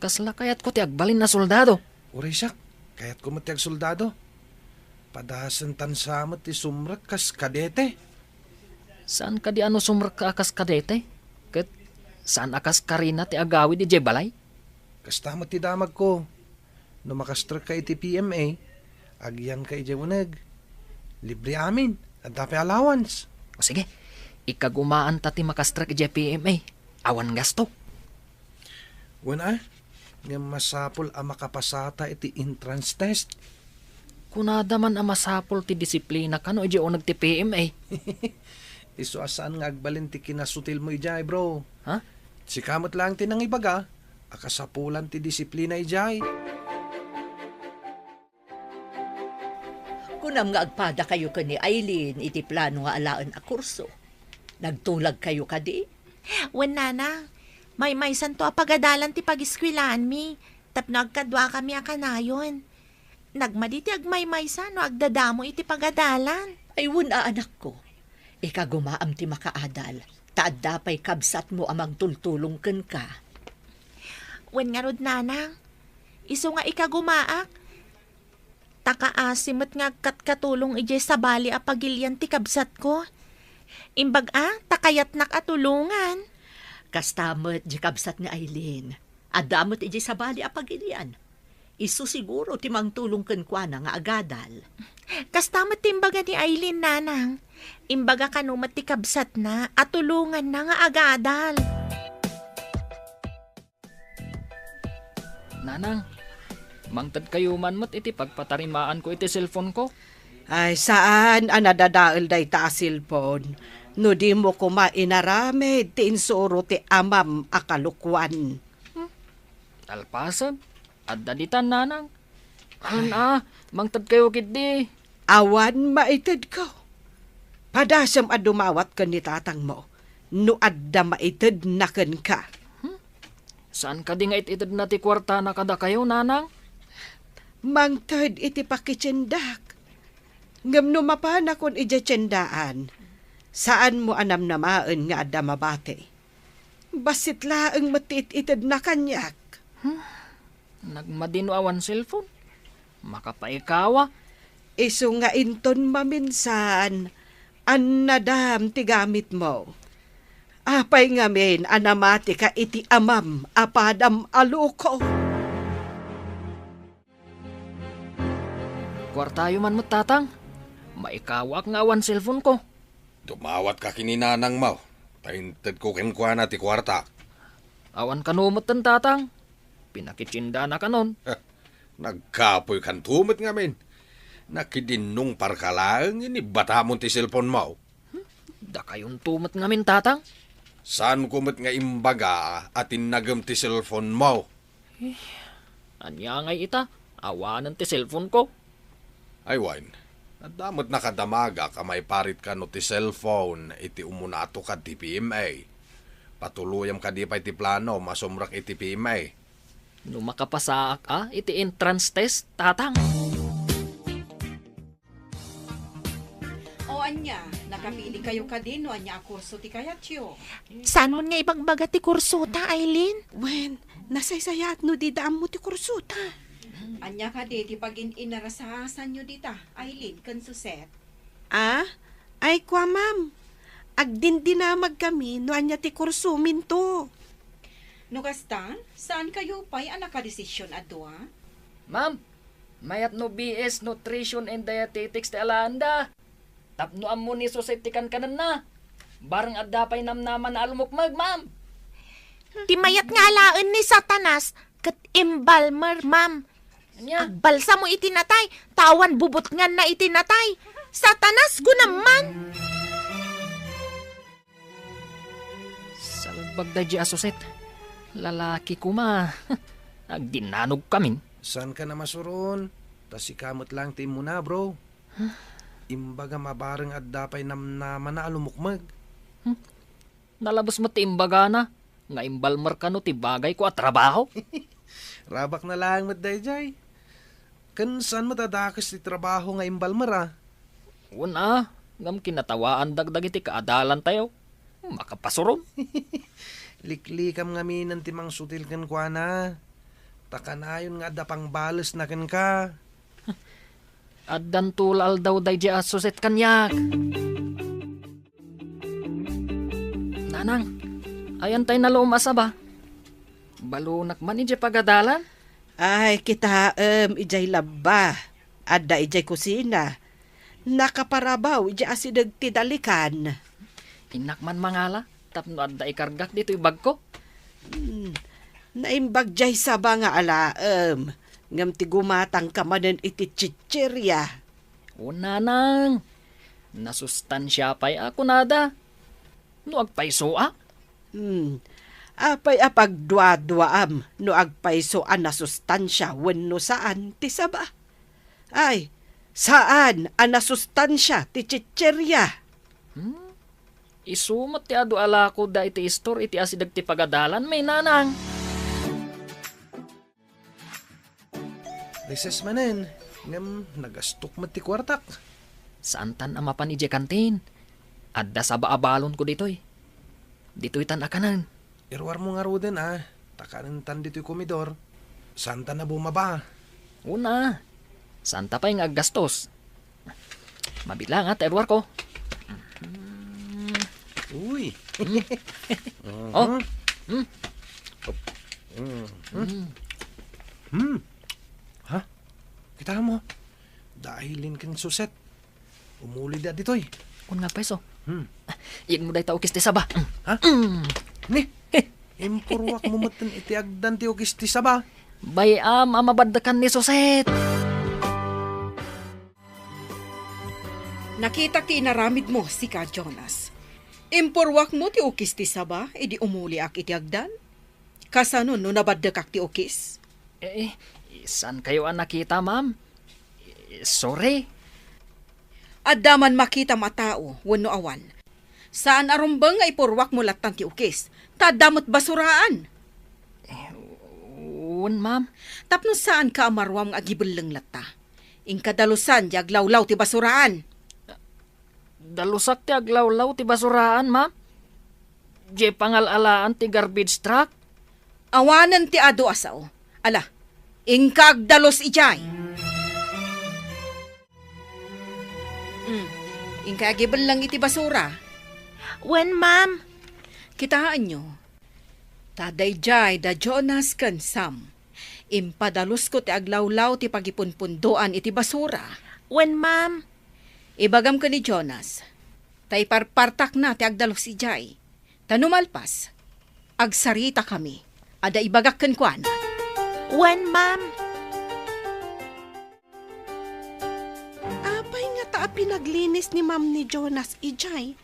Kasla kayatko ti agbalin a soldado. Uray siak, kayatko met ti agsoldado. Padasentan sa met ti sumrek kas kadete. Saan kadi a no sumrekka a kas kadete? Ket saan a kas karina ti agawid idiay balay? Kasta met ti damagko. No makastrekka iti P M A, agyanka idiay uneg. Libre amin, adda pay allowance. O sige, ikagumaanta ti makastrek idiay P M A. Awan gasto. Wen a, ngem masapul a makapasata iti entrance test. Kunada man a masapul ti disiplina kano idiay uneg ti P M A. Isu a saan nga agbalin ti kinasutilmo idiay, bro. Ha? Sika met laeng ti nangibaga a kasapulan ti disiplina idiay. Kunam nga agpadakayo ken ni Aileen iti plano nga alaen a kurso. Nagtulagkayo kadi? Wen, Nanang. Maymaysanto a pagadalan ti pagiskuelaanmi tapno agkaduakami a kanayon. Nagmadi ti agmaymaysa no agdadamo iti pagadalan. Ay, wen a, anakko. Ikagumaam ti makaadal, ta adda pay kabsatmo a mangtultulong kenka. Wen ngarud, Nanang. Isu nga ikagumaak, ta kaasi met nga agkatkatulong idiay sabali a pagilian ti kabsatko. Imbag a, ta kayatnak a tulongan. Kasta met di kabsat ni Aileen. Adda met idiay sabali a pagilian. Isu siguro ti mangtulong kenkuana nga agadal. Kasta met ti imbaga ni Aileen, Nanang. Imbaga kano met ti kabsatna a tulonganna nga agadal. Nanang, mangtedkayo man met iti pagpatarimaanko iti cellphone-ko. Ay, saan a nadadael dayta a cellphone no dimo koma inaramid ti insuro ti amam a kalokuan. Hmm? Alpasen, adda ditan, Nanang. Haan a, mangtedkayo ketdi. Awan maitedko. Padasem a dumawat ken ni tatangmo no adda maitedna kenka. Hmm? Saan kadi nga it-itedna ti kuartana kadakayo, Nanang? Mangted iti pakitiendak. Ngem no mapanakon idiay tiendaan, saanmo a namnamaen nga adda mabati. Bassit laeng met ti it-itedna kaniak. Hmm? Nagmadi no awan cellphone. Makapaikawa. Isu nga inton maminsan, annadam ti gamitmo. Apay ngamin a namatika iti amam a padam a loko? Kuartayo man met, Tatang. Maikawaak nga awan cellphone-ko. Dumawatka ken ni nanangmo, ta intedko kenkuana ti kuarta. Awan kano metten, Tatang. Pinakitiendana kanon. Nagkapoykanto met ngamin. Nakidinnungparka laeng, inibatamon ti cellphone-mo. Hmm? Dakayonto met ngamin, Tatang. Saanko met nga imbaga a tinnagem ti cellphone-mo? Eh, ania ngay ita? Awanen ti cellphone-ko. Ay wen, adda met nakadamagak a maiparit kano ti cellphone iti umuna a tukad ti P M A. Patuloyam kadi pay ti planom a sumrek iti P M A. No makapasaak a iti entrance test, Tatang. O ania, nakapili kayo kadi no ania a kurso ti kayatyo? Saanmon nga ibagbaga ti kursota, Aileen? Wen, nasaysayaat no dida ammo ti kursota. Ania kadi ti pagin-inarasasanyo dita, Aileen ken Suset? Ah? Ay, kua, ma'am. Agdindinamagkami no ania ti kursominto. No kasta, saan kayo pay a nakadesisyon a dua? Ma'am, mayat no B S Nutrition and Dietetics ti alaenda. Tapno ammo ni Suset ti kankanenna. Bareng adda pay namnamana a lumukmeg, ma'am. Ti mayat nga alaen ni Satanas ket imbalmer, ma'am. Ania? Agbalsamo iti natay, ta awan bubutnganna iti natay. Satanas, kunam man. Salbag daydi a Suset. Lalaki koma. Agdinnanogkamin. Saanka a masuron? Ta sika met laeng ti immuna, bro. Huh? Imbagam a bareng adda pay namnamana a lumukmeg. Hmm? Nalabes met ti imbagana nga imbalmer kano ti bagayko a trabaho. Rabakna laeng met daydiay. Ken saan met a dakes ti trabaho nga imbalmer a? Wen a, ngem kinatawaandak dagiti kaadalantayo. Makapasuron. Liklikam ngaminen ti mangsutil kenkuana. Ta kanayon nga adda pangbalesna kenka. Addanto la aldaw daydi a Suset kaniak. Nanang, ayan tay nalom a saba? Balonak man idiay pagadalan? Ay, kitaem idiay labba. Adda idiay kusina. Nakaparabaw idiay asideg ti dalikan. Innak man mangala tapno adda ikargak ditoy bagko. Hmm, naimbag diay saba nga alaem, ngem ti gumatangka manen iti chicheria. O nanang, nasustansia pay a kunada. No agpayso a? Hmm. Apay a pagduaduaam no agpayso a nasustansia wenno saan ti saba? Ay, saan a nasustansia ti chicheria. Hmm? Isu met ti adu a lakoda iti istor iti asideg ti pagadalan, may nanang. Recess manen, ngem nagastok met ti kuartak. Saantan a mapan idiay kantin. Adda saba a balonko ditoy. Ditoytan a kanen. Iruarmo ngaruden a, ta kanentan ditoy komidor. Saantan a bumaba. Una, saanta pay nga aggastos. Mabilang, ah, ta iruarko. Uy. Mm. Oh. Aha. Mm. Mm. Mm. Hmm. Ha? Kita mo? Dahilin ken Suset. Umuli da ditoy. Kun nga peso. Hmm. Iyegmo dayta ukis ti saba. Ha? Mm. Ni? Impurwak mo metten iti agdan ti ukis ti saba. Bay-am a mabaddekan ni Suset. Nakitak ti inaramidmo, sika, Jonas. Impurwakmo ti ukis ti saba idi umuliak iti agdan? Kasano no nabaddekak ti ukis? Eh, saan kayo a nakita, ma'am? Eh, sorry. Adda man makitam a tao wenno awan. Saan a rumbeng nga ipurwakmo lattan ti ukis, ta adda met basuraan. Eh, wen, ma'am. Tapno saanka a maruam nga agibelleng latta, inka dalusan ti aglawlaw ti basuraan. Dalusak ti aglawlaw ti basuraan, ma'am? Diay pangal-alaan ti garbage truck? Awanen ti adu a sao. Ala, inka agdalus idiay. Hmm, inka agibelleng iti basura. Wen, ma'am. Kitaenyo, ta daydiay da Jonas ken Sam. Impadalusko ti aglawlaw ti pagipunpundoan iti basura. Wen, ma'am. Ibagam ken ni Jonas, ta iparpartakna ti agdalus idiay. Ta no malpas, agsaritakami. Adda ibagak kenkuana. Wen, ma'am. Apay ngata a pinaglinis ni Ma'am ni Jonas idiay?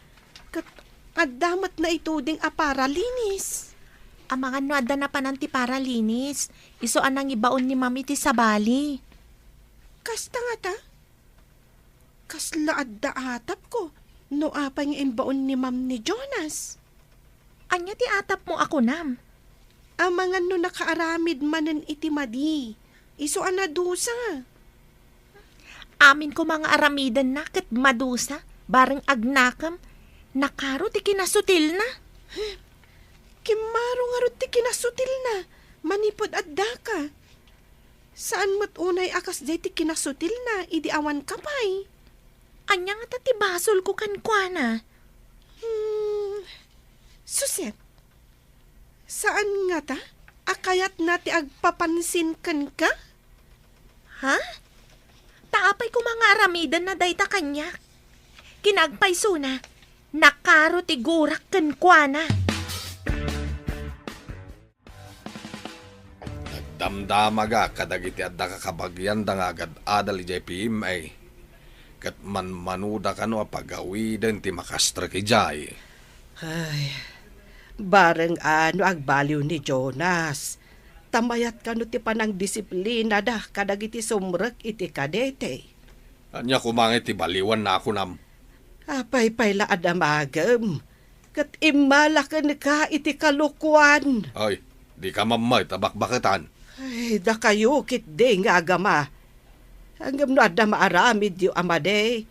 Ket adda met naituding a paralinis. Amangan no adda napanan ti paralinis, isu a nangibaon ni Ma'am iti sabali. Kasta ngata? Kasla adda atapko no apay nga imbaon ni Ma'am ni Jonas. Ania ti atapmo a kunam? Amangan no nakaaramid manen iti madi, isu a nadusa. Amin koma nga aramidenna ket madusa, bareng agnakem, nakaro ti kinasutilna. Kimmaro ngarud ti kinasutilna manipud addaka. Saan met unay a kasdiay ti kinasutilna idi awanka pay. Ania ngata ti basolko kenkuana? Hmm, Suset, saan ngata a kayatna ti agpapansin kenka? Ha? Ta apay koma nga aramidenna dayta kaniak? Kinaagpaysona, nakaro ti gurak kenkuana. Nagdamdamagak kadagiti adda kakabagianda nga agad-adal idiay P M A, ket manmanoda kano a pagawiden ti makastrek idiay. Ay, bareng a no agbaliw ni Jonas, ta mayat kano ti panangdisiplinada kadagiti sumrek iti kadete. Ania koma ngay ti baliwanna a kunam? Apay pay la a damagem, ket immala kenka iti kalokuan. Ay, dika mammayt a bakbaketan. Ay, dakayo ketdi nga agama. Ngem no adda maaramidyo a madi,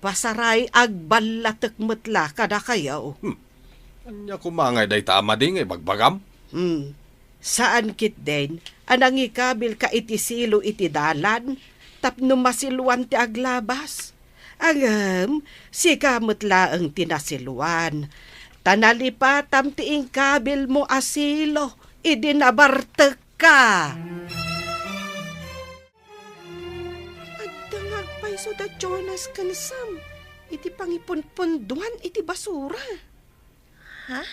pasaray agballatek met la kadakayo. Hmm. Ania koma ngay dayta a madi nga ibagbagam? Hmm. Saan ketdin a nangikabilka iti silo iti dalan tapno masiluan ti aglabas? Ngem sika met laeng ti nasiluan, ta nalipatam ti inkabilmo a silo idi nabartekka. Adda nga agpayso da Jonas ken Sam iti pangipunpunduan iti basura. Ha?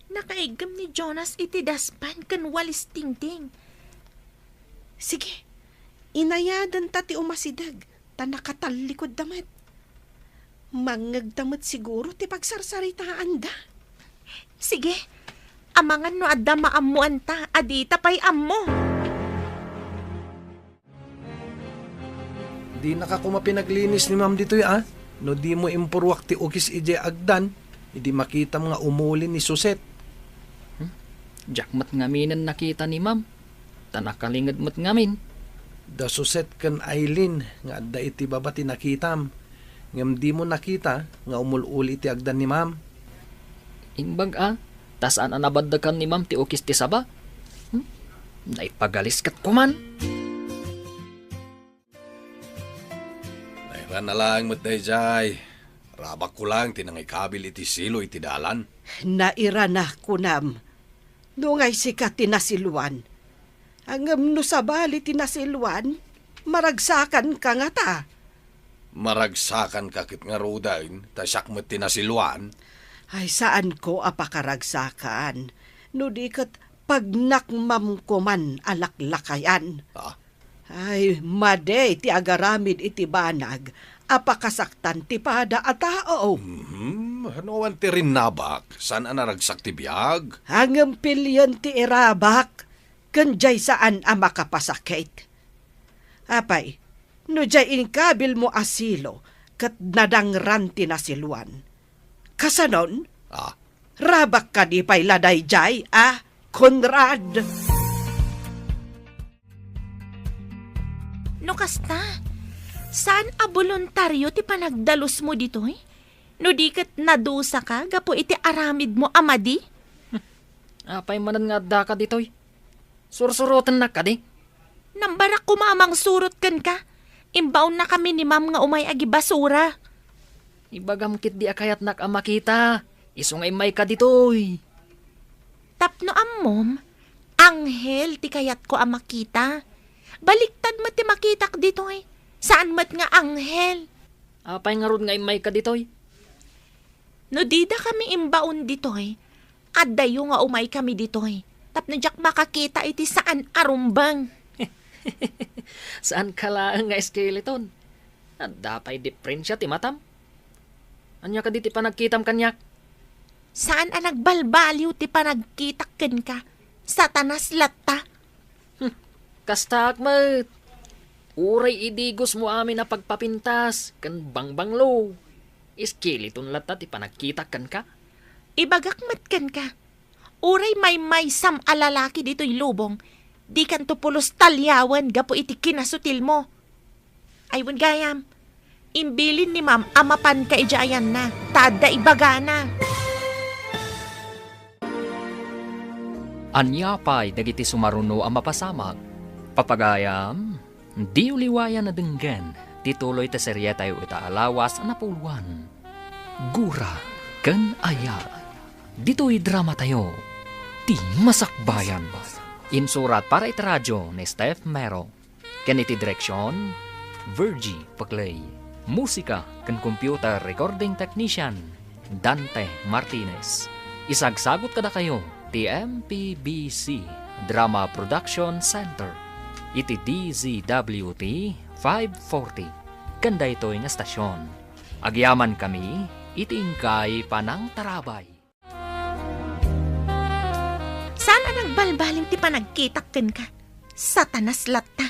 Nakaiggem ni Jonas iti daspan ken walis tingting. Sige, inayadenta ti umasideg ta nakatallikudda met. Mangngegda met siguro ti pagsarsaritaanda. Sige, amangan no adda maammoanta a dita pay ammo. Dinaka koma pinaglinis ni Ma'am ditoy, a? No dimo impurruak ti ukis idiay agdan, idi makitam nga umuli ni Suset. Hmm? Diak met ngaminen nakita ni Ma'am, ta nakalinged met ngamin. Da Suset ken Aileen nga adda iti baba ti nakitam, ngem dimo nakita nga umul-uli iti agdan ni Ma'am. Imbag a, ta saan a nabaddekan ni Ma'am ti ukis ti saba? Hmm? Naipagalis ket kuman. Nairana laeng met daydiay. Rabakko laeng ti nangikabil iti silo iti dalan. Nairana, kunam. No ngay sika ti nasiluan. Ngem no sabali ti nasiluan, maragsakanka ngata. Maragsakanka ket ngaruden, ta siak met ti nasiluan. Ay, saanko a pakaragsakan. No di ket Agnakmam koman a laklakayan. Ah. Ay, madi ti agaramid iti banag a pakasaktan ti pada a tao. Mhm. No awan ti rinnabak, saan a naragsak ti biag? Ngem pilien ti irabak, ken diay saan a makapasakit. Apay, no diay inkabilmo a silo ket nadangran ti nasiloan, kasanon? Ah. Rabak kadi pay la daydiay, a, Conrad? No kasta, saan a boluntario ti panagdalusmo ditoy? No di ket nadusaka gapu iti aramidmo a madi? Apay manen nga addaka ditoy? Sursurotennak kadi? Nambarak koma a mangsurot kenka. Imbaonnakami ni Ma'am nga umay agibasura. Ibagam ketdi a kayatnak a makita. Isu nga immayka ditoy. Tapno ammom, anghel ti kayatko a makita. Baliktad met ti makitak ditoy. Saan met nga anghel. Apay ngarud nga immayka ditoy? No dida kami imbaon ditoy, addayo nga umaykami ditoy, tapno diak makakita iti saan a rumbeng. Saanka laeng nga skeleton. Adda pay diferensia ti matam. Ania kadi ti panagkitam kaniak? Saan a nagbalbaliw ti panagkitak kenka. Satanas latta. Hmm, kastaak met. Uray idigosmo amin a pagpapintas ken bangbanglo, skeleton latta ti panagkitak kenka. Ibagak met kenka, uray maymaysam a lalaki ditoy lubong, dikanto pulos taliawen gapu iti kinasutilmo. Ay, wen gayam, imbilin ni Ma'am a mapanka idiay ayanna, ta adda ibagana. Ania pay dagiti sumaruno a mapasamak? Papagayam, diyo liwayan a denggen ti tuloy ti serietayo ita a lawas a napuloan, Gura ken Ayat. Ditoy dramatayo, Ti Masakbayan. Insurat para iti radio ni Steph Mero. Ken iti direksion, Virgie Paclay. Musika ken computer recording technician, Dante Martinez. Isagsagut kadakayo ti M P B C Drama Production Center iti D Z W T five forty. Ken daytoy nga estasion, agyamankami iti inkay panangtarabay. Saan a nagbalbaliw ti panagkitak kenka. Satanas latta.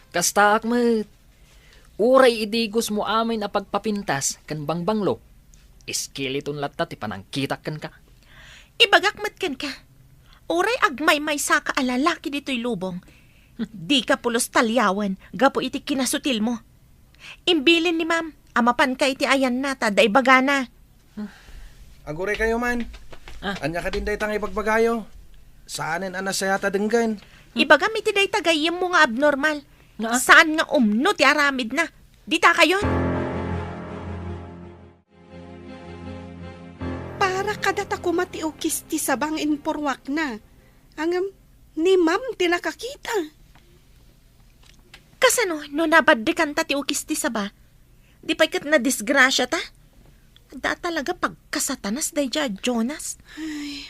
Kastaak met. Uray idigosmo amin a pagpapintas ken bangbanglo, skeleton latta ti panagkitak kenka. Ibagak met kenka, uray agmaymaysaka a lalaki ditoy lubong, dika pulos taliawen gapu iti kinasutilmo. Imbilin ni Ma'am a mapanka iti ayanna ta adda ibagana. Aguraykayo man. Ah. Ania kadin dayta nga ibagbagayo? Saanen a nasayaat a denggen. Ibagam iti dayta gayyemmo nga abnormal. Nga? Saan nga umno ti aramidna. Ditakayon. Para kadata koma ti ukis ti saba nga inpurruakna. Ngem, ni Ma'am ti nakakita. Kasano no nabaddekanta ti ukis ti saba? Di pay ket nadisgrasiata? Adda talaga pagkasatanas daydiay a Jonas. Ay,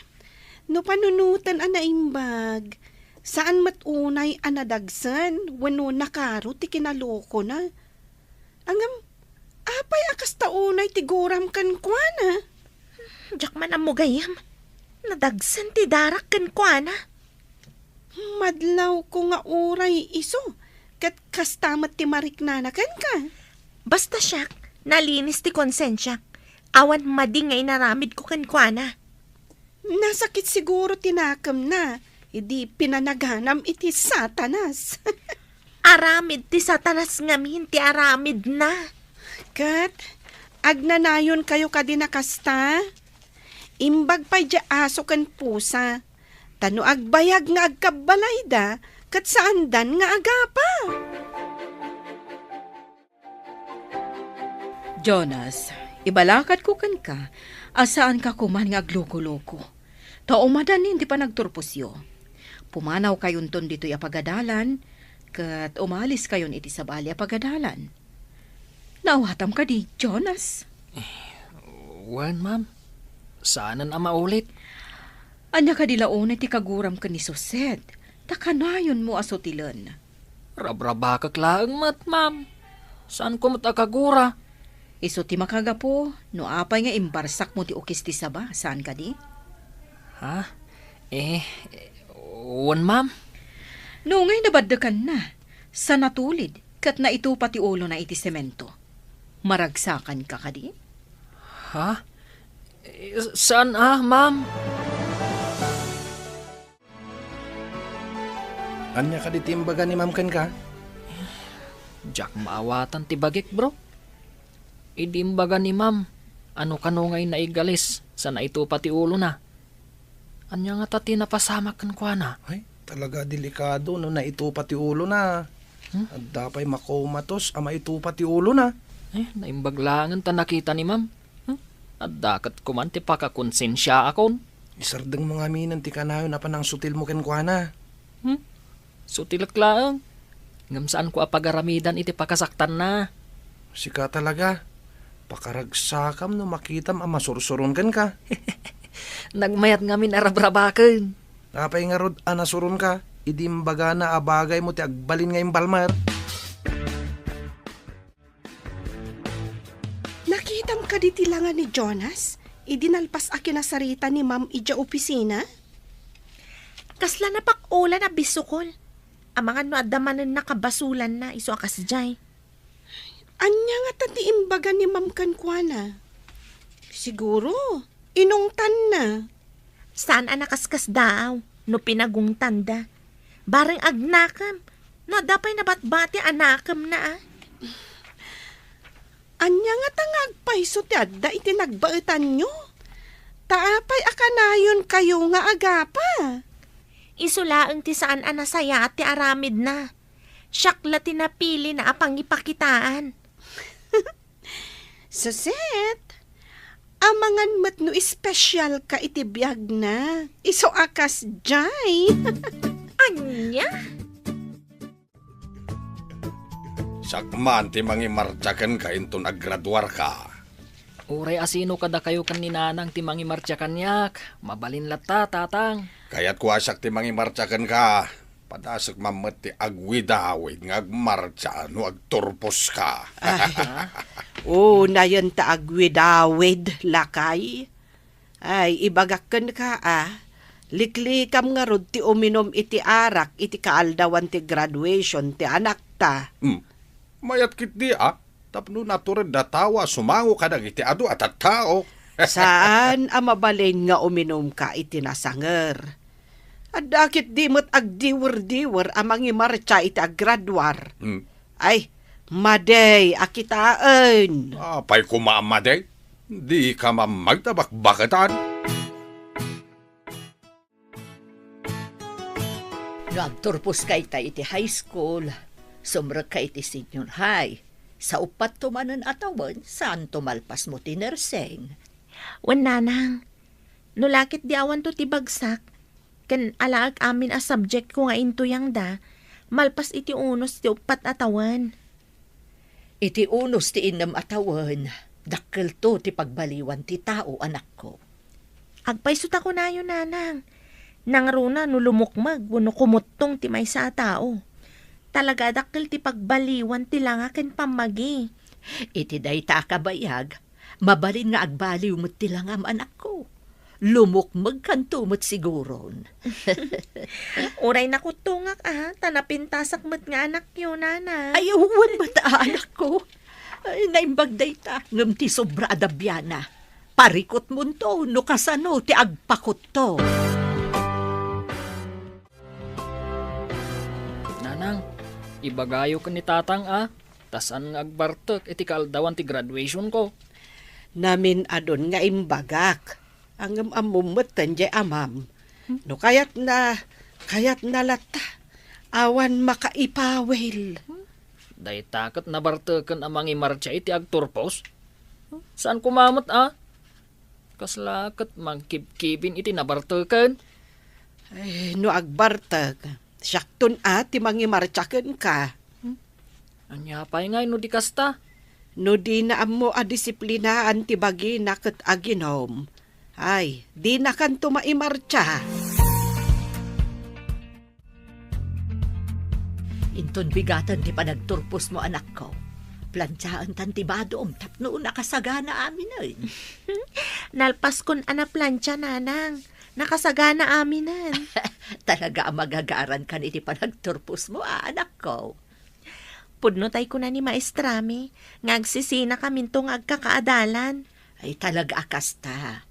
no panunoten a naimbag, saan met unay a nadagsen wenno nakaro ti kinalokona. Ngem, apay a kasta unay ti guram kenkuana? Diak man ammo gayyem. Nadagsen ti darak kenkuana. Madlawko nga uray isu, ket kasta met ti mariknana kenka. Basta siak, nalinis ti konsensiak. Awan madi nga inaramidko kenkuana. Nasakit siguro ti nakemna, idi pinanaganam iti Satanas. Aramid ti Satanas ngamin ti aramidna. Ket, agnanayonkayo kadi a kasta? Imbag pay diay aso ken pusa. Ta no agbayag nga agkabbalayda, ket saandan nga agapa. Jonas, ibalakadko kenka a saanka koman nga aglukoloko. Ta umadanin ti panagturposyo. Pumanawkayonton ditoy a pagadalan, ket umaliskayon iti sabali a pagadalan. Naawatam kadi, Jonas? Wen, ma'am. Saanen a maulit. Ania kadi la unay ti kaguram ken ni Suset? Ta kanayonmo a sutilen. Rabrabakek laeng met, ma'am. Saanko met a kagura. Isu ti makagapu no apay nga imbarsakmo ti ukis ti saba, saan kadi? Ha? Eh, wen, ma'am. No ngay nabaddekanna, sa natulid ket naitupa ti ulona iti semento. Maragsakanka kadi? Ha? Eh, saan a, ma'am? Ania kadi ti imbaga ni Ma'am kenka? Diak maawatan ti bagik, bro. Idi imbaga ni Ma'am, ano kano ngay naigalis sa naitupa ti ulona. Ania ngata ti napasamak kenkuana? Ay, talaga delikado no naitupa ti ulona. Hmm? Adda pay makomatos a maitupa ti ulona. Eh, naimbag laengen ta nakita ni Ma'am. Hmm? Adda ket koman ti pakakonsensiaakon. Isardengmo ngaminen ti kanayon a panangsutilmo kenkuana. Hmm? Sutilek laeng. Ngem saanko a pagaramidan iti pakasaktanna. Sika talaga. Pakaragsakam no makitam a masursuron kenka. Nagmayat ngamin a rabrabaken. Apay ngarud a nasuronka idi imbagana a bagaymo ti agbalin nga imbalmer? Nakitam kadi ti langa ni Jonas idi nalpas a kinasarita ni Ma'am idiay opisina? Kasla napak-olan a bisukol. Amangan no adda manen nakabasulanna isu a kasdiay. Ania ngata ti imbaga ni Ma'am kenkuana? Siguro, inungtanna. Saan a nakaskasdaaw no pinagungtanda. Bareng agnakem no adda pay nabatbati a nakemna a. Ania ngata nga agpayso ti adda iti nagbaetanyo? Ta apay a kanayonkayo nga agapa? Isu laeng ti saan a nasayaat ti aramidna. Siak la ti napilina a pangipakitaan. Suset, amangan met no espesyalka iti biagna. Isu a kasdiay. Ania? Siak man ti mangimartsa kenka inton aggraduarka. Uray asino kadakayo ken ni Nanang ti mangimartsa kaniak, mabalin latta, Tatang. Kayatko a siak ti mangimartsa kenka. Padasek man met ti agwidawid nga agmartsa no agturposka. Ay, unayen ta agwidawid, lakay. Ay, ibagak kenka a, liklikam ngarud ti uminum iti arak iti kaaldawan ti graduation ti anakta. Hmm. Mayat ketdi a, tapno natured a tao a sumango kadagiti adu a tattao. Saan a mabalin nga uminumka iti nasanger. Adda ketdi met agdiwer-diwer a mangimartsa iti aggraduar. Hmm. Ay, madi a kitaen. Apay koma a madi? Dika man magtabakbaketan. No agturposka ita iti high school, sumrekka iti senior high. Sa uppat to manen a tawen, saanto malpasmo ti nursing. Wen, Nanang, no la ketdi awanto ti bagsak, ken alaek amin a subjectko nga intuyangda, malpas iti unos ti uppat a tawen. Iti unos ti innem a tawen, dakkelto ti pagbaliwan ti tao, anakko. Agpayso ta kunayo, Nanang. Nangruna no lumukmeg wenno kumuttong ti maysa a tao. Talaga a dakkel ti pagbaliwan ti langa ken pammagi. Iti dayta a kabayag, mabalin nga agbaliw met ti langam, anakko. Lumukmegkanto met siguron. Uray nakuttongak a, ta napintasak met nga anakyo, Nanang. Ay, wen met a, anakko. Ay, naimbag dayta, ngem ti sobra a dabiana. Parikutmonto no kasano ti agpakutto. Nanang, ibagayo ken ni Tatang a, ta saan nga agbartek iti kaaldawan ti graduationko. Namin-adun nga imbagak, ngem ammom met daydiay amam. Hmm? No kayatna, kayatna latta. Awan makaipawil. Hmm? Dayta ket nabarteken a mangimartsa iti agturpos? Hmm? Saan koma met a? Kasla ket mangkibkibin iti nabarteken? Eh, no agbartek, siakton a ti mangimartsa kenka. Hmm? Ania pay ngay no di kasta? No dina ammo a disiplinaan ti bagina ket aginom, Ay, dinakanto maimartsa. Inton bigaten ti panagturposmo, anakko, plantiaentan ti badom tapno nakasagana aminen. Nalpaskon a naplantsa, nanang. Nakasagana aminen. Talaga a magagarankan iti panagturposmo, a, anakko. Pudno tay kuna ni maestrami nga agsisinakaminto nga agkakaadalan. Ay, talaga a kasta.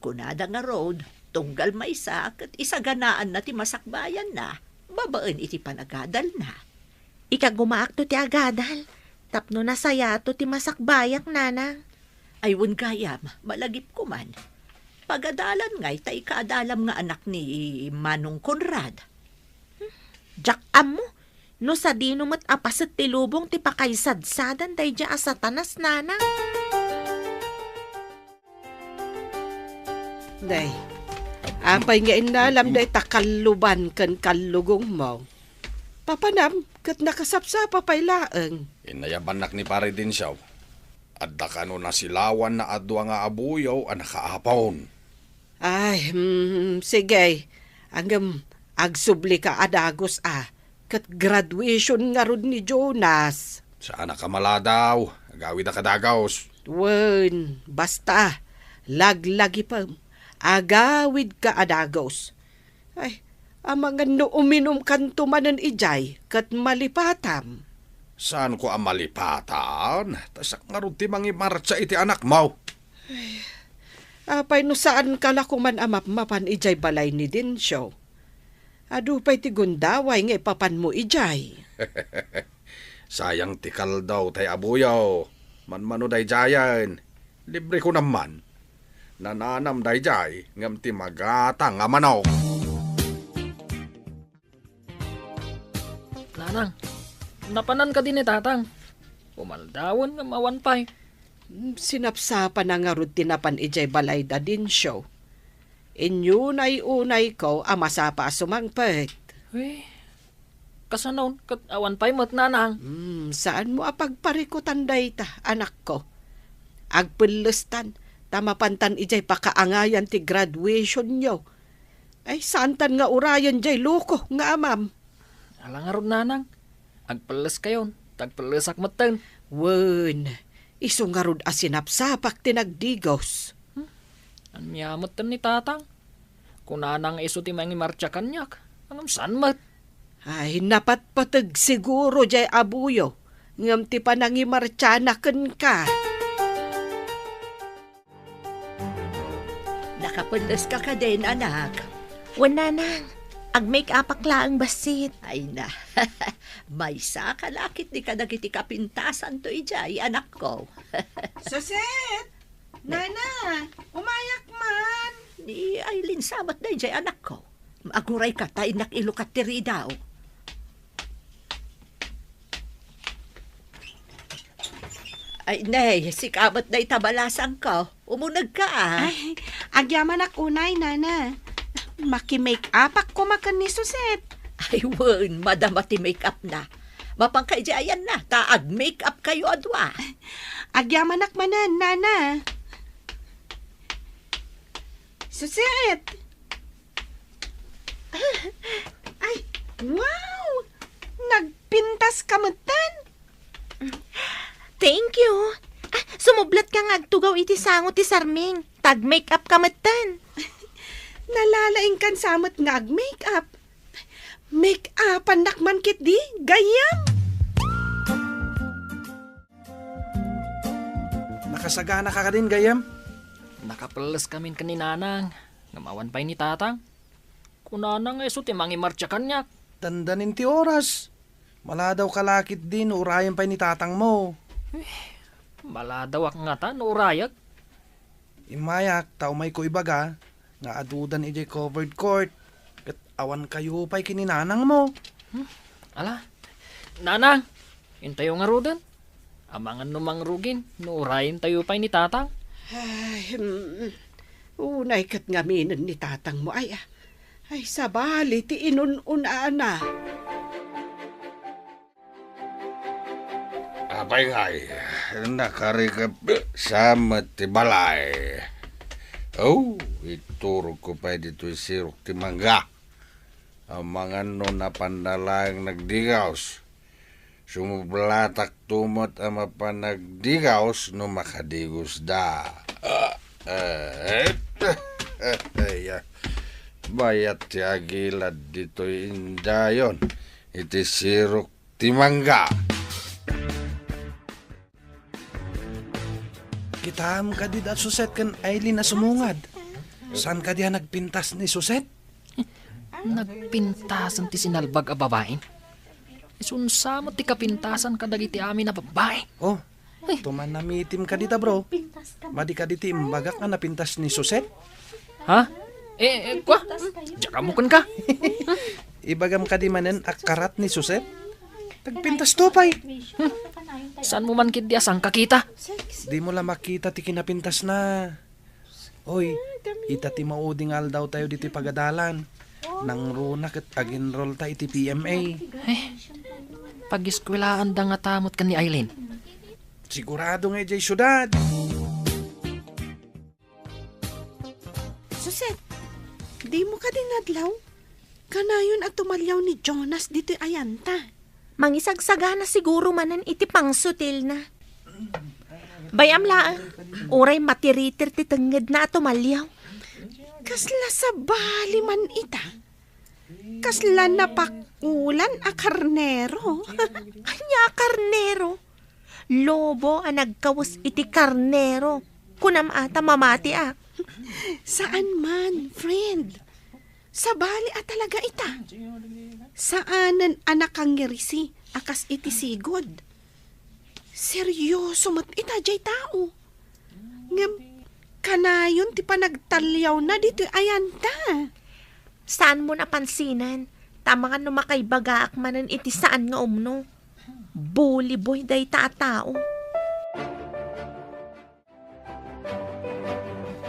Kunada ngarud, tunggal maysa ket isaganaanna ti masakbayanna babaen iti panagadalna. Ikagumaakto ti agadal tapno nasayato ti masakbayak, nanang. Ay, wen gayam, malagipko man. Pagadalan ngay ta ikaadalam nga anak ni Manong Conrad. Diak ammo no sadino met a paset ti lubong ti pakaisadsadan daydiay a Satanas, nanang. Nay, apay nga innalam dayta kalluban ken kallugongmo? Papanam, ket nakasapsapa pay laeng. Inayabannak ni Pare Dencio. Adda kano nasilawanna a dua nga abuyaw a nakaapon. Ay, hmm, sige. Ngem, agsublika a dagus a. Ket graduation ngarud ni Jonas. Saanak a maladaw. Agawida ka dagus. Wen, basta. Laglagipem. Agawidka a dagus. Ay, amangan no uminumkanto manen idiay, ket malipatam. Saanko a malipatan? Ta siak ngarud ti mangimartsa iti anakmo. Apay no saanka la koman a mapmapan idiay balay ni Dencio? Adu pay ti gundaway nga ipapanmo idiay. Sayang ti kaldaw tay abuyaw. Manmano daydiayen. Libreko naman. Nananam daydiay ngem ti magatang a manok. Nanang, napanan kadi ni Tatang? Umaldawen ngem awan pay. Sinapsapana ngarud ti napan idiay balay da Dencio. Inyunay-unayko a masapa a sumangpet. Uy, kasano ket awan pay met, nanang? Hmm, saanmo a pagparikutan dayta, anakko. Agpellestan, ta mapantan idiay pakaangayan ti graduationyo. Ay, saantan nga urayen diay loko nga amam. Ala ngarud, nanang. Agpelleskayon, ta agpellesak metten. Wen, isu ngarud a sinapsapak ti nagdigos. Hmm? Ania metten ni Tatang? Kunana nga isu ti mangimartsa kaniak. Ngem saan met? Ay, napatpateg siguro diay abuyo, ngem ti panangimartsana kenka. Nakapelleska kadin, anak? Wen, nanang. Ag-make-upak laeng bassit. Ay na. Maysa ka la ketdi kadagiti kapintasanto idiay, anakko. Susit! Nana, umayak man. Ni Aileen sa met daydiay, anakko. Agurayka ta innak ilukat ti ridaw. Ay, ne, sika met dayta balasangko. Umunegka, a. Ay, agyamanak unay, nana. Maki-make-upak koma ken ni Suset. Ay, wen, madama ti make-upna. Mapanka idiay ayanna, ta ag-make-upkayo a dua. Agyamanak manen, nana. Suset! Ay, wow! Nagpintaska metten. Thank you. Ah, sumublatka nga agtugaw iti sango ti sarming. Tag-make-upka metten. Nalalaingkan sa met nga ag-make-up. Make-upannak man ketdi, gayyem. Nakasaganaka kadin, gayyem? Nakapelleskamin ken ni Nanang, ngem awan pay ni Tatang. Kunana nga isu ti mangimartsa kaniak. Dandanin ti oras. Maladawka la ketdi no urayen pay ni Tatangmo. Eh, maladawak ngata no urayek? Immayak ta umayko ibaga nga adudan idiay covered court ket awankayo pay ken ni Nanangmo. Hmm? Ala, Nanang, intayo ngaruden. Amangan no mangrugin no urayentayo pay ni Tatang. Ay, hmm. Unay ket ngaminen ni Tatangmo ay, ah. Ay, sabali ti inun-unana. Apay ngay, nakarikep sa met ti balay. Oh, iturogko pay ditoy sirok ti mangga. Amangan no napan na laeng nagdigaws. Sumublatak to met a mapan nagdigaws no makadigosda. Ah, eh, eh, eh, ya. Bayat ti agilad ditoy indayon iti sirok ti mangga. Kitaem kadi da Suset ken Aileen a sumungad. Saan kadi a nagpintas ni Suset? Nagpintasen ti sinalbag a babai. Isunsa met ti kapintasan kadagiti amin a babai. Oh, tuman namitim kadi da, bro. Madi kadi ti imbagak a napintas ni Suset? Ha? Eh, eh, kwa? Diak ammo kenka. Ibagam kadi manen a karat ni Suset? Nagpintas to pay. Hmm. Saan mo man ketdi a sangkakita? Dimo la makita ti kinapintasna. Oy, ita ti maudi nga aldawtayo ditoy pagadalan. Nangruna ket ag-enrollta iti P M A. Eh, pagiskwelaanda ngata met ken ni Aileen? Sigurado nga idiay siudad. Suset, dimo kadi nadlaw? Kanayon a tumaliaw ni Jonas ditoy ayanta. Mangisagsagana siguro manen iti pangsutilna. Bay-am laeng, uray matiritir ti tengngedna a tumaliaw. Kasla sabali man ita. Kasla napakulan a karnero. Ania a karnero? Lobo a nagkawes iti karnero. Kunam a ta mamati a. Saan man, friend. Sabali a talaga ita. Saanen a nakangirisi a kas iti sigud. Serioso met ita jay tao. Ngem kanayon ti panagtaliawna ditoy ayanta. Saanmo napansinen, ta amangan no makaibagaak manen iti saan nga umno. Buliboy dayta a tao.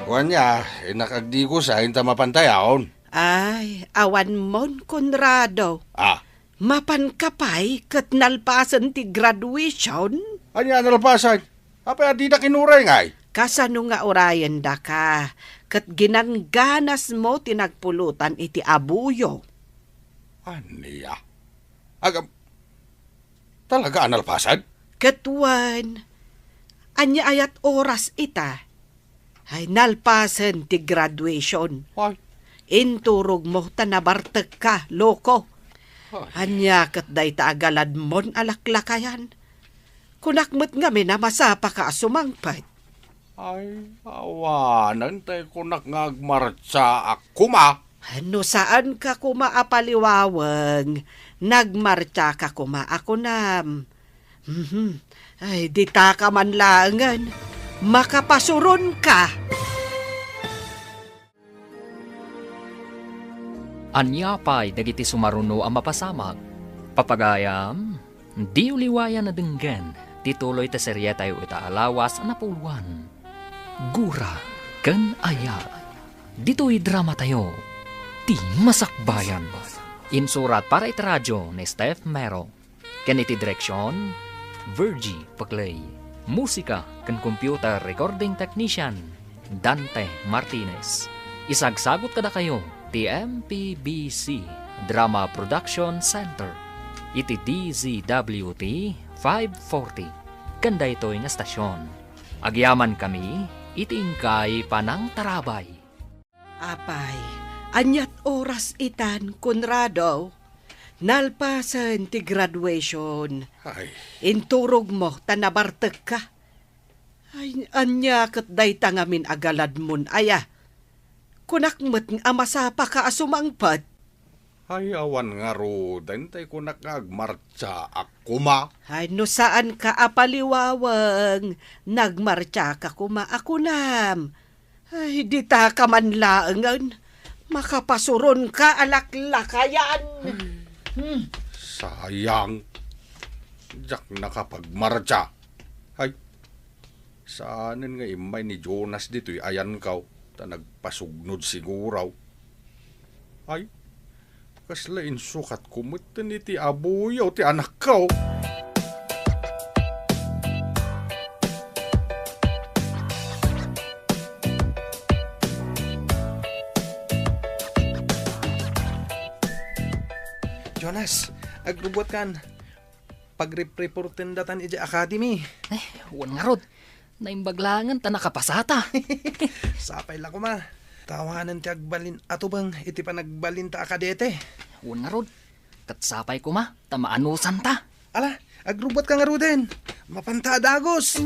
Wen, ania, innak agdigosa inta mapantayaon? Ay, awan mon, Conrado. Ah. Mapanka pay ket nalpasen ti graduation? Ania a nalpasen? Apay a didak inuray ngay? Kasano nga urayendaka ket ginangganasmo ti nagpulutan iti abuyo? Ania? Agam, talaga a nalpasen? Ket wen, ania ayat oras ita? Ay, nalpasen ti graduation. Ay. Inturogmo ta nabartekka, loko. Ay. Ania ket dayta a galadmon a laklakayan? Kunak met ngamin a masapaka a sumangpet. Ay, awanen tay kunak nga agmartsaak koma. No saanka koma a paliwaweng, nagmartsaka koma a kunam. Mhm. Ay, ditaka man laengen. Makapasuronka. Ania pay dagiti sumaruno a mapasamak? Papagayam, diyo liwayan a denggen ti tuloy ti serietayo ita a lawas a napuloan, Gura ken Ayat. Ditoy dramatayo, Ti Masakbayan. Insurat para iti radio ni Steph Mero. Ken iti direksion, Virgie Paclay. Musika ken computer recording technician, Dante Martinez. Isagsagut kadakayo ti M P B C Drama Production Center iti D Z W T five forty ken daytoy nga estasion. Agyamankami iti inkay panangtarabay. Apay, aniat oras itan, Conrado? Nalpasen ti graduation. Ay. Inturogmo ta nabartekka. Ay, ania ket dayta ngamin a galadmon aya? Kunak met a masapaka a sumangpet. Ay, awan ngaruden tay kunak nga agmartsaak koma. Ay, no saanka a paliwaweng, nagmartsaka koma a kunam. Ay, ditaka man laengen. Makapasuronka a laklakayan. Hmm. Sayang. Diak nakapagmartsa. Ay, saanen nga immay ni Jonas ditoy ayankaw, ta nagpasugnod siguraw. Ay, kasla insukatko metten iti abuyo ti anakko. Jonas, agrubbuatkan. Pagripreporten datan idiay academy. Eh, wen ngarud. Naimbag laengen ta nakapasata. Sapay la koma. Ta awanen ti agbalin a tubeng iti panagbalinta a kadete. Wen ngarud. Ket sapay koma ta maanusan ta. Ala, agrubbuatka ngaruden. Mapanta a dagus.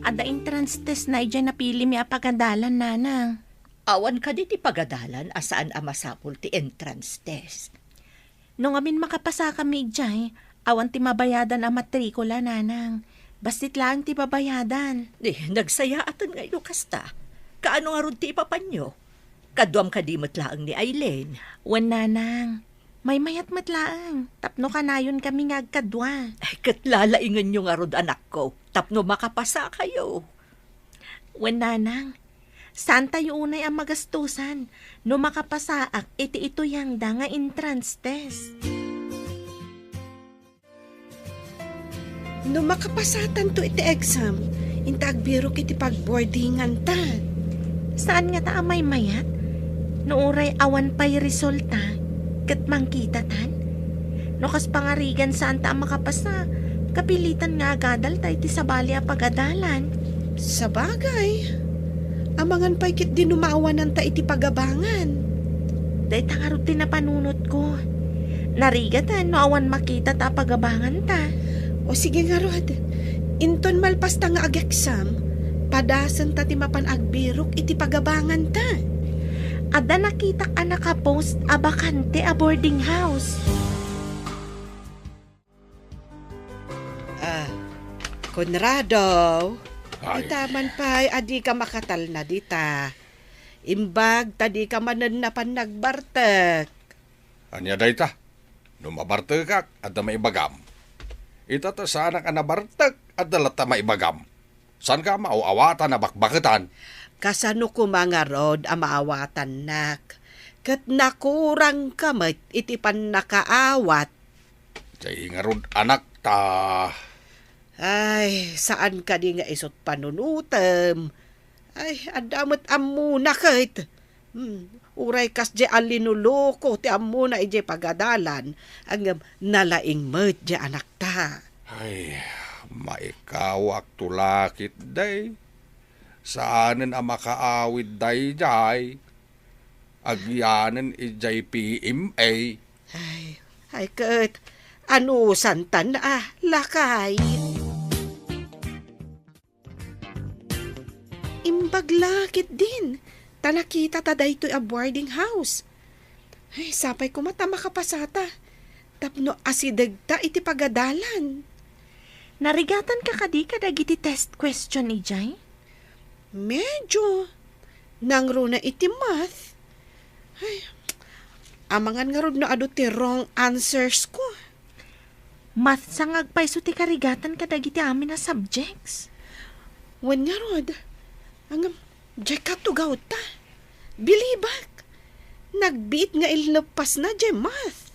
Adda entrance test na idiay napilimi a pagadalan, nanang. Awan kadi ti pagadalan a saan a masapul ti entrance test? No ngamin makapasakami idiay, awan ti mabayadan a matrikula, nanang. Bassit laeng ti babayadan. Di, nagsayaaten nga ino kasta. Kaano ngarud ti ipapanyo? Kaduam kadi met laeng ni Aileen? Wen, nanang. Maymayat met laeng, tapno kanayonkami nga agkadua. Ay, ket lalaingenyo ngarud, anakko, tapno makapasakayo. Wen, nanang, saantayo unay a magastusan no makapasaak iti ituyangda nga entrance test. No makapasatanto iti exam, inta agbirok iti pagboardinganta. Saan ngata a maymayat? No uray awan pay resulta, ket mangkitatan? No kas pangarigan saanta a makapasa, kapilitan nga agadalta iti sabali a pagadalan. Sabagay, amangan pay ketdi no maawananta iti pagabangan. Dayta ngarud ti napanunotko. Narigaten no awan makitata a pagabanganta. O sige ngarud, inton malpasta nga ag-exam, padasenta ti mapan agbirok iti pagabanganta. Adda nakitak a nakapost a bakante a boarding house. Ah, Conrado, ay, ita man pay a dika makatalna dita. Imbag ta dika manen napan nagbartek. Ania dayta? No mabartekak, adda maibagam. Ita ta saanak a nabartek, adda latta maibagam. Saanka a maaw-awatan a bakbaketan? Kasano koma ngarud a maawatannak? Ket nakurangka met iti pannakaawat. Jay ngarud, anak, ta. Ay, saan kadi nga isut' panunotem? Ay, adda met ammona ket. Hmm, uray kasdiay a linuluko ti ammona idiay pagadalan, ngem nalaing met diay anakta. Ay, maikawakto la ketdi. Saanen a makaawid daydiay. Agyanen idiay P M A. Ay, ay ket, anusantan a, lakay? Imbag la ketdin, ta nakitata daytoy a boarding house. Ay, sapay koma ta makapasata, tapno asidegta iti pagadalan. Narigatanka kadi kadagiti test question idiay? Medyo. Nangruna iti math. Ay, amangan ngarud no adu ti wrong answers ko. Math sa nga agpayso ti karigatan kadagiti amin a subjects. Wen ngarud, ngem, diay katugawta. Bilibak, nagbiit nga inleppasna diay math.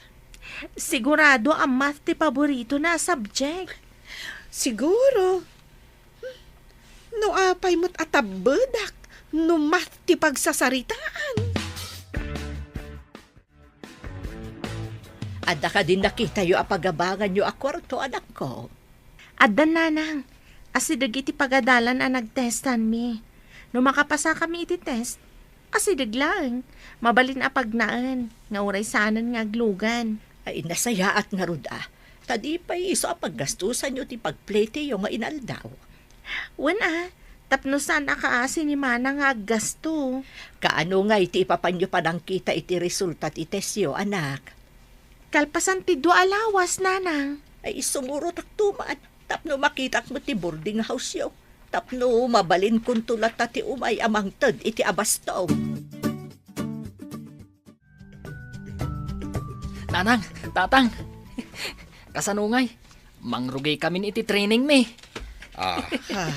Sigurado a math ti paboritona a subject. Siguro. No apay met a tabbedak no math ti pagsasaritaan. Adda kadin nakitayo a pagabanganyo a kuarto, anakko? Adda, nanang. Asideg iti pagadalan a nagtestanmi. No makapasakami iti test, asideg laeng. Mabalin a pagnaen, nga uray saanen nga aglugan. Ay, nasayaat ngarud a. Ta di pay isu a paggastusanyo ti pagpleteyo nga inaldaw. Wen a, tapno saan a kaasi ni Mana nga aggasto. Kaano ngay ti ipapanyo panangkita iti resulta ti testyo, anak? Kalpasan ti dua a lawas, nanang. Ay, sumurotakto man, tapno makitak met ti boarding house-yo, tapno mabalinkonto latta ti umay a mangted iti abasto. Nanang, tatang, kasano ngay? Mangrugikamin iti training mi. Ah. Ah.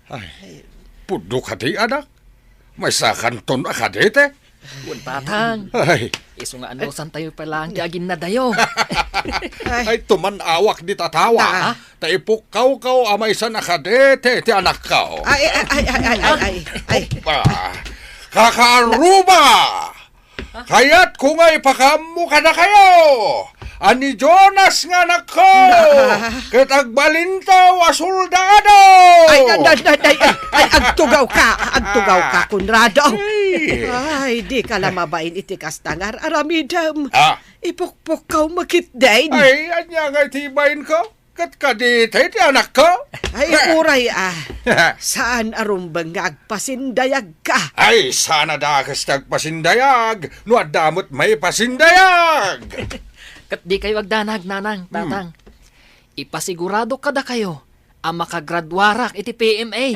Ay, pudno kadi, anak? Maysakanton a kadete? Wen, tatang. Ay. Isu nga anusantayo pay laeng ti aginnadayo. Ay, tuman-awak di tatawa. Ah? Ta ipukkawkaw a maysan a kadete ti anakko. Ay, ay, ay, ay, ay, ay, ay, ay. Opa. Kakaaruba! Kayatko nga ipakaammo kadakayo a ni Jonas nga anakko ket agbalinto a soldado. Ay, ay, ay, ay, ay, ay, agtugaw ka, agtugaw ka, Conrado. Ay. Ay, di ka la mabain iti kasta nga ar-aramidem. Ah. Ipukpukkaw met ketdin. Ay, ania nga iti bainko? Ket kadi ti anakko? Ay, uray, ah. Saan a rumbeng nga agpasindayagka? Ay, saan a dakes ti agpasindayag no adda met maipasindayag. Ket dikayo agdanag, Nanang, Hmm. Tatang. Ipasigurado kadakayo a makagraduarak iti P M A.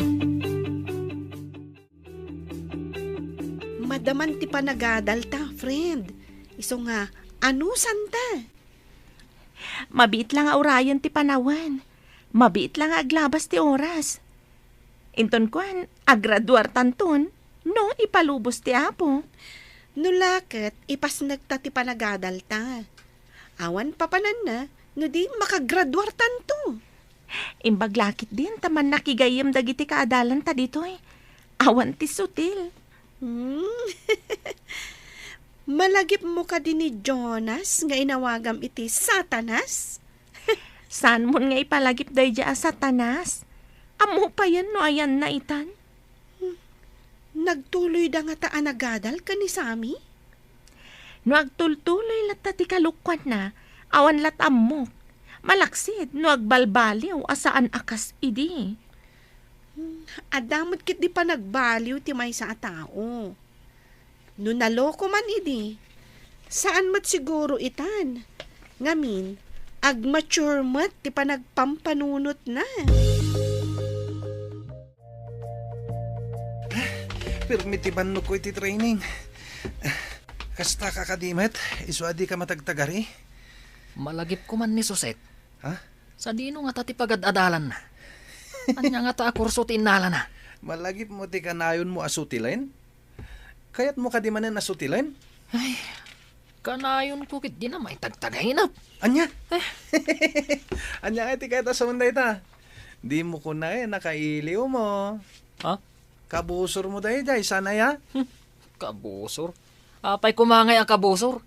Madaman ti panagadalta, friend. Isu nga, anusanta? Mabiit la nga urayen ti panawen. Mabiit la nga aglabas ti oras. Inton kuan, agraduartanton, no ipalubos ti Apo. No la ket, ipasnekta ti panagadalta. Awan papananna, no di makagraduartanto. Imbag la ketdin ta mannakigayyem dagiti kaadalanta ditoy. Awan ti sutil. Hmm. Malagipmo kadi ni Jonas nga inawagam iti Satanas? Saanmon nga ipalagip daydiay a Satanas? Ammo payen no ayanna itan? Hmm. Nagtuloyda ngata a nagadal ken ni Sammy? No agtultuloy latta ti kalokuanna, awan lat ammok. Malaksid no agbalbaliw a saan a kas idi. Hmm, adda met ketdi panagbaliw ti maysa a tao. No naloko man idi, saan met siguro itan. Ngamin, agmature met ti panagpampanunotna. Pirmi ti bannogko iti training. Kasta ka kadi met, isu a dika matagtagari? Malagipko man ni Suset. Ha? Sadino ngata ti pagad-adalanna? Ania ngata a kurso ti innalana? Malagipmo ti kanayonmo a sutilen? Kayatmo kadi manen a sutilen? Ay, kanayonko ketdi a maitagtagainep. Ania? Eh. Ania ngay ti kayat a sawen dayta? Dimo kunay a nakailiwmo. Ha? Kabusormo daydiay, saan aya? Hmm, kabusor? Apay koma ngay a kabusor?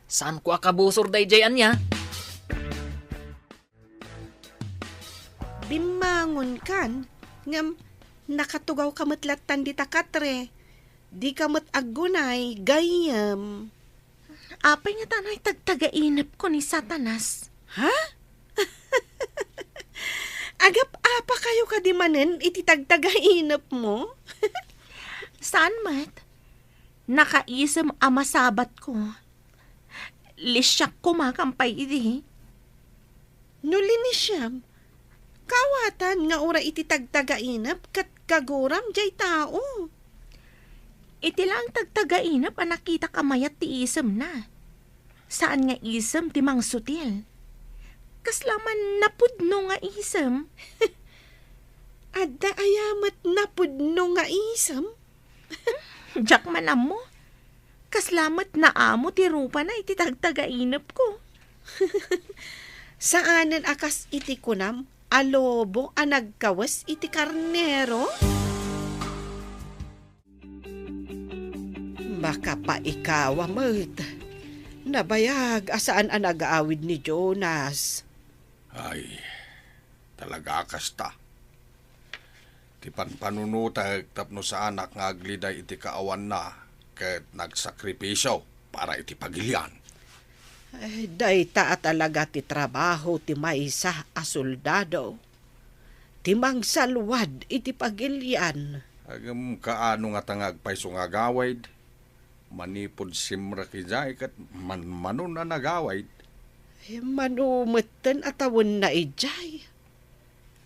Saanko a kabusor daydiay ania? Bimmangonkan, ngem nakatugawka met lattan dita katre. Dika met aggunay, gayyem. Apay ngata a naitagtagainepko ni Satanas? Ha? Agap-apakayo kadi manen iti tagtagainepmo? Saan met? Nakaisem a masabatko. Lisiak koma kampay idi. No linisiam, kaawatan nga uray iti tagtagainep ket kaguram diay tao. Iti laeng tagtagainep a nakitak a mayat ti isemna. Saan nga isem ti mangsutil. Kasla man napudno nga isem. Adda aya met napudno nga isem? Diak man ammo. Kasla met naamo ti rupana iti tagtagainepko. Saanen a kas iti kunam a lobo a nagkawes iti karnero? Makapaikawa met. Nabayag a saan a nag-awid ni Jonas. Ay, talaga kasta. Ti panpanunotek tapno saanak nga agliday iti kaawanna ket nagsakripisio para iti pagilian. Eh, dayta a talaga ti trabaho ti maysa a soldado, ti mangsalwad iti pagilian. Ngem kaano ngata nga agpayso nga agawid? Manipud simrek idiay ket manmanon a nagawid. Eh, mano metten a tawenna idiay?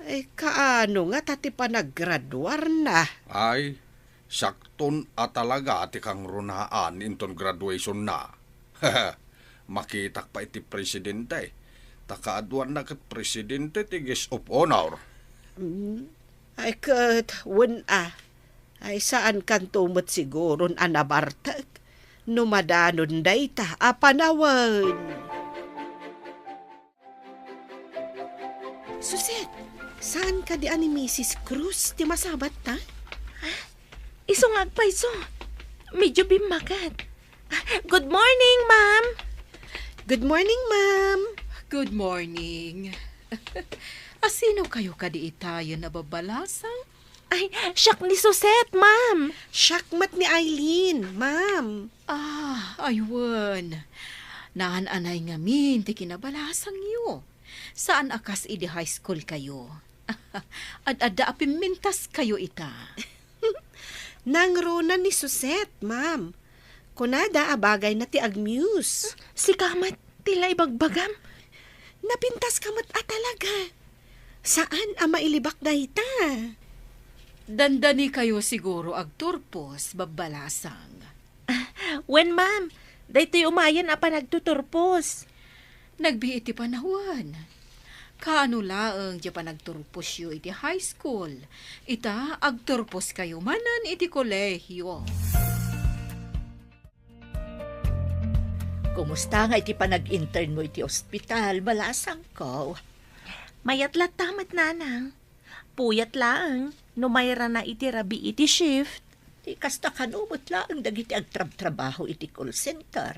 Ay, kaano ngata ti panagraduarna? Ay, sakton a talaga ti kangrunaan inton graduationna. Makitak pay iti presidente, ta kaaduanna ket presidente ti guest of honor. Mm. Ay, ket wen a, ay, saankanto met siguron a nabartek no madanon dayta a panawen. Suset, saan kadi a ni Misis Cruz ti masabatta? Ah, isu nga agpayso. Medyo bimmaket. Ah, Good morning, ma'am. Good morning, ma'am. Good morning. Asino kayo kadi itayen a babbalasang? Ay, siak ni Suzette, ma'am. Siak met ni Eileen, ma'am. Ah, aywan. Naan-anay ngamin ti kinabalasangyo. Saan a kas idi high school kayo. Ad-adda a pimmintas kayo ita. Nangruna ni Suzette, ma'am. Kunada a bagayna ti agmuse. Sika met ti la ibagbagam. Napintas ka met a talaga. Saan a mailibak dayta? Dandani kayo siguro agturpos, babbalasang. Wen, ma'am. Daytoy umayen a panagtuturpos. Nagbii ti panawen. Kaano laeng ti panagturposyo iti high school? Ita, agturpos kayo manen iti kolehio. Kumusta nga iti panag-intern mo iti ospital, balasangko? Mayat latta met, nanang. Puyat laeng no mayrana iti rabii ti shift. Ti kasta kano met laeng dagiti agtrabtrabaho iti call center.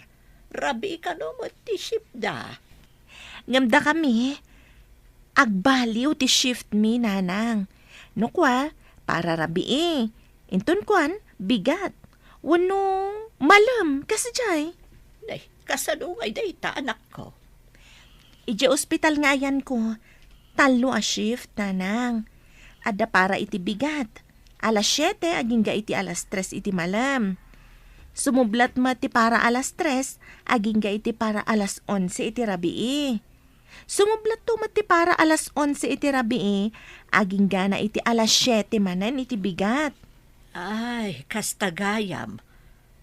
Rabii kano met ti shiftda. Ngem dakami, agbaliw ti shiftmi, nanang. No kua, para rabii. Inton kuan, bigat. Wenno malem, kasdiay. Nay, kasano ngay dayta, anakko? Idiay ospital nga ayanko, tallo a shift, nanang. Adda para iti bigat. Alas siete agingga iti alas tres iti malem. Sumublat met ti para alas tres agingga iti para alas onse iti rabii. Sumublatto met ti para alas onse iti rabii, aginggana iti alas siete manen iti bigat. Ay, kasta gayam.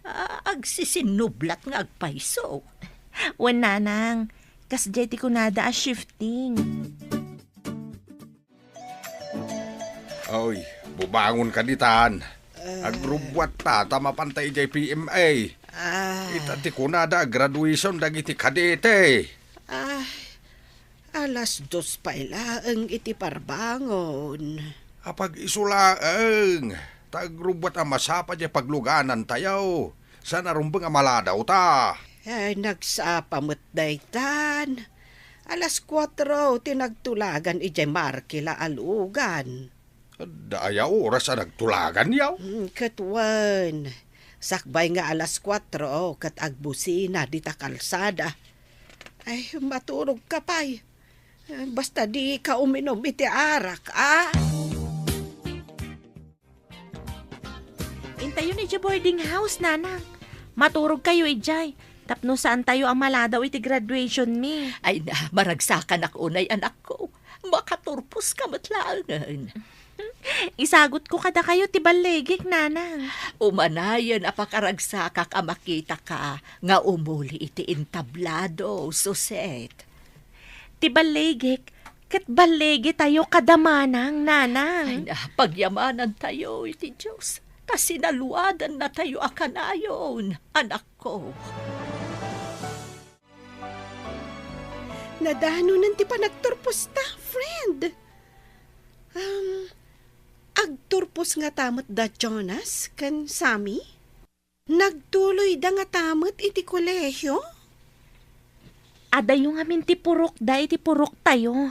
Ah, agsisinnublat nga agpayso. Wen, nanang, kasdiay ti kunada a shifting. Oy, bubangon ka ditan. Ah. Agrubbuatta ta mapanta idiay P M A. Ah. Ita ti kunada a graduation dagiti kadete. Ah, alas dos pay laeng iti parbangon. Apag-isu laeng, ta agrubbuat a masapa diay pagluganantayo. Saan a rumbeng a maladaw ta. Eh, nagsapa met daytan. Alas kuatro ti nagtulagan idiay Markila a lugan. Adda aya oras a nagtulagan, yaw? Hmm, ket wen, sakbay nga alas kuatro ket agbusina dita kalsada. Ay, maturog ka pay. Eh, basta di ka uminom iti arak, a? Intayon idiay boarding house, nanang. Maturog kayo idiay. Tapno saan tayo a maladaw iti graduation mi. Ay na, maragsakanak unay, anakko. Makaturpos ka met laengen. Isagut ko kadakayo ti ballegik, nanang. Umanayen a pakaragsakak a makitaka nga umuli iti entablado, Suset. Ti ballegik, ket ballegitayo kada manang, nanang. Ay na, pagyamanantayo iti Dios, ta sinaluadannatayo a kanayon, anakko. Nadanonen ti panagturposta, friend. Um, agturpos ngata met da Jonas ken Sammy? Nagtuloyda ngata met iti kolehio? Adayo ngamin ti purokda iti puroktayo.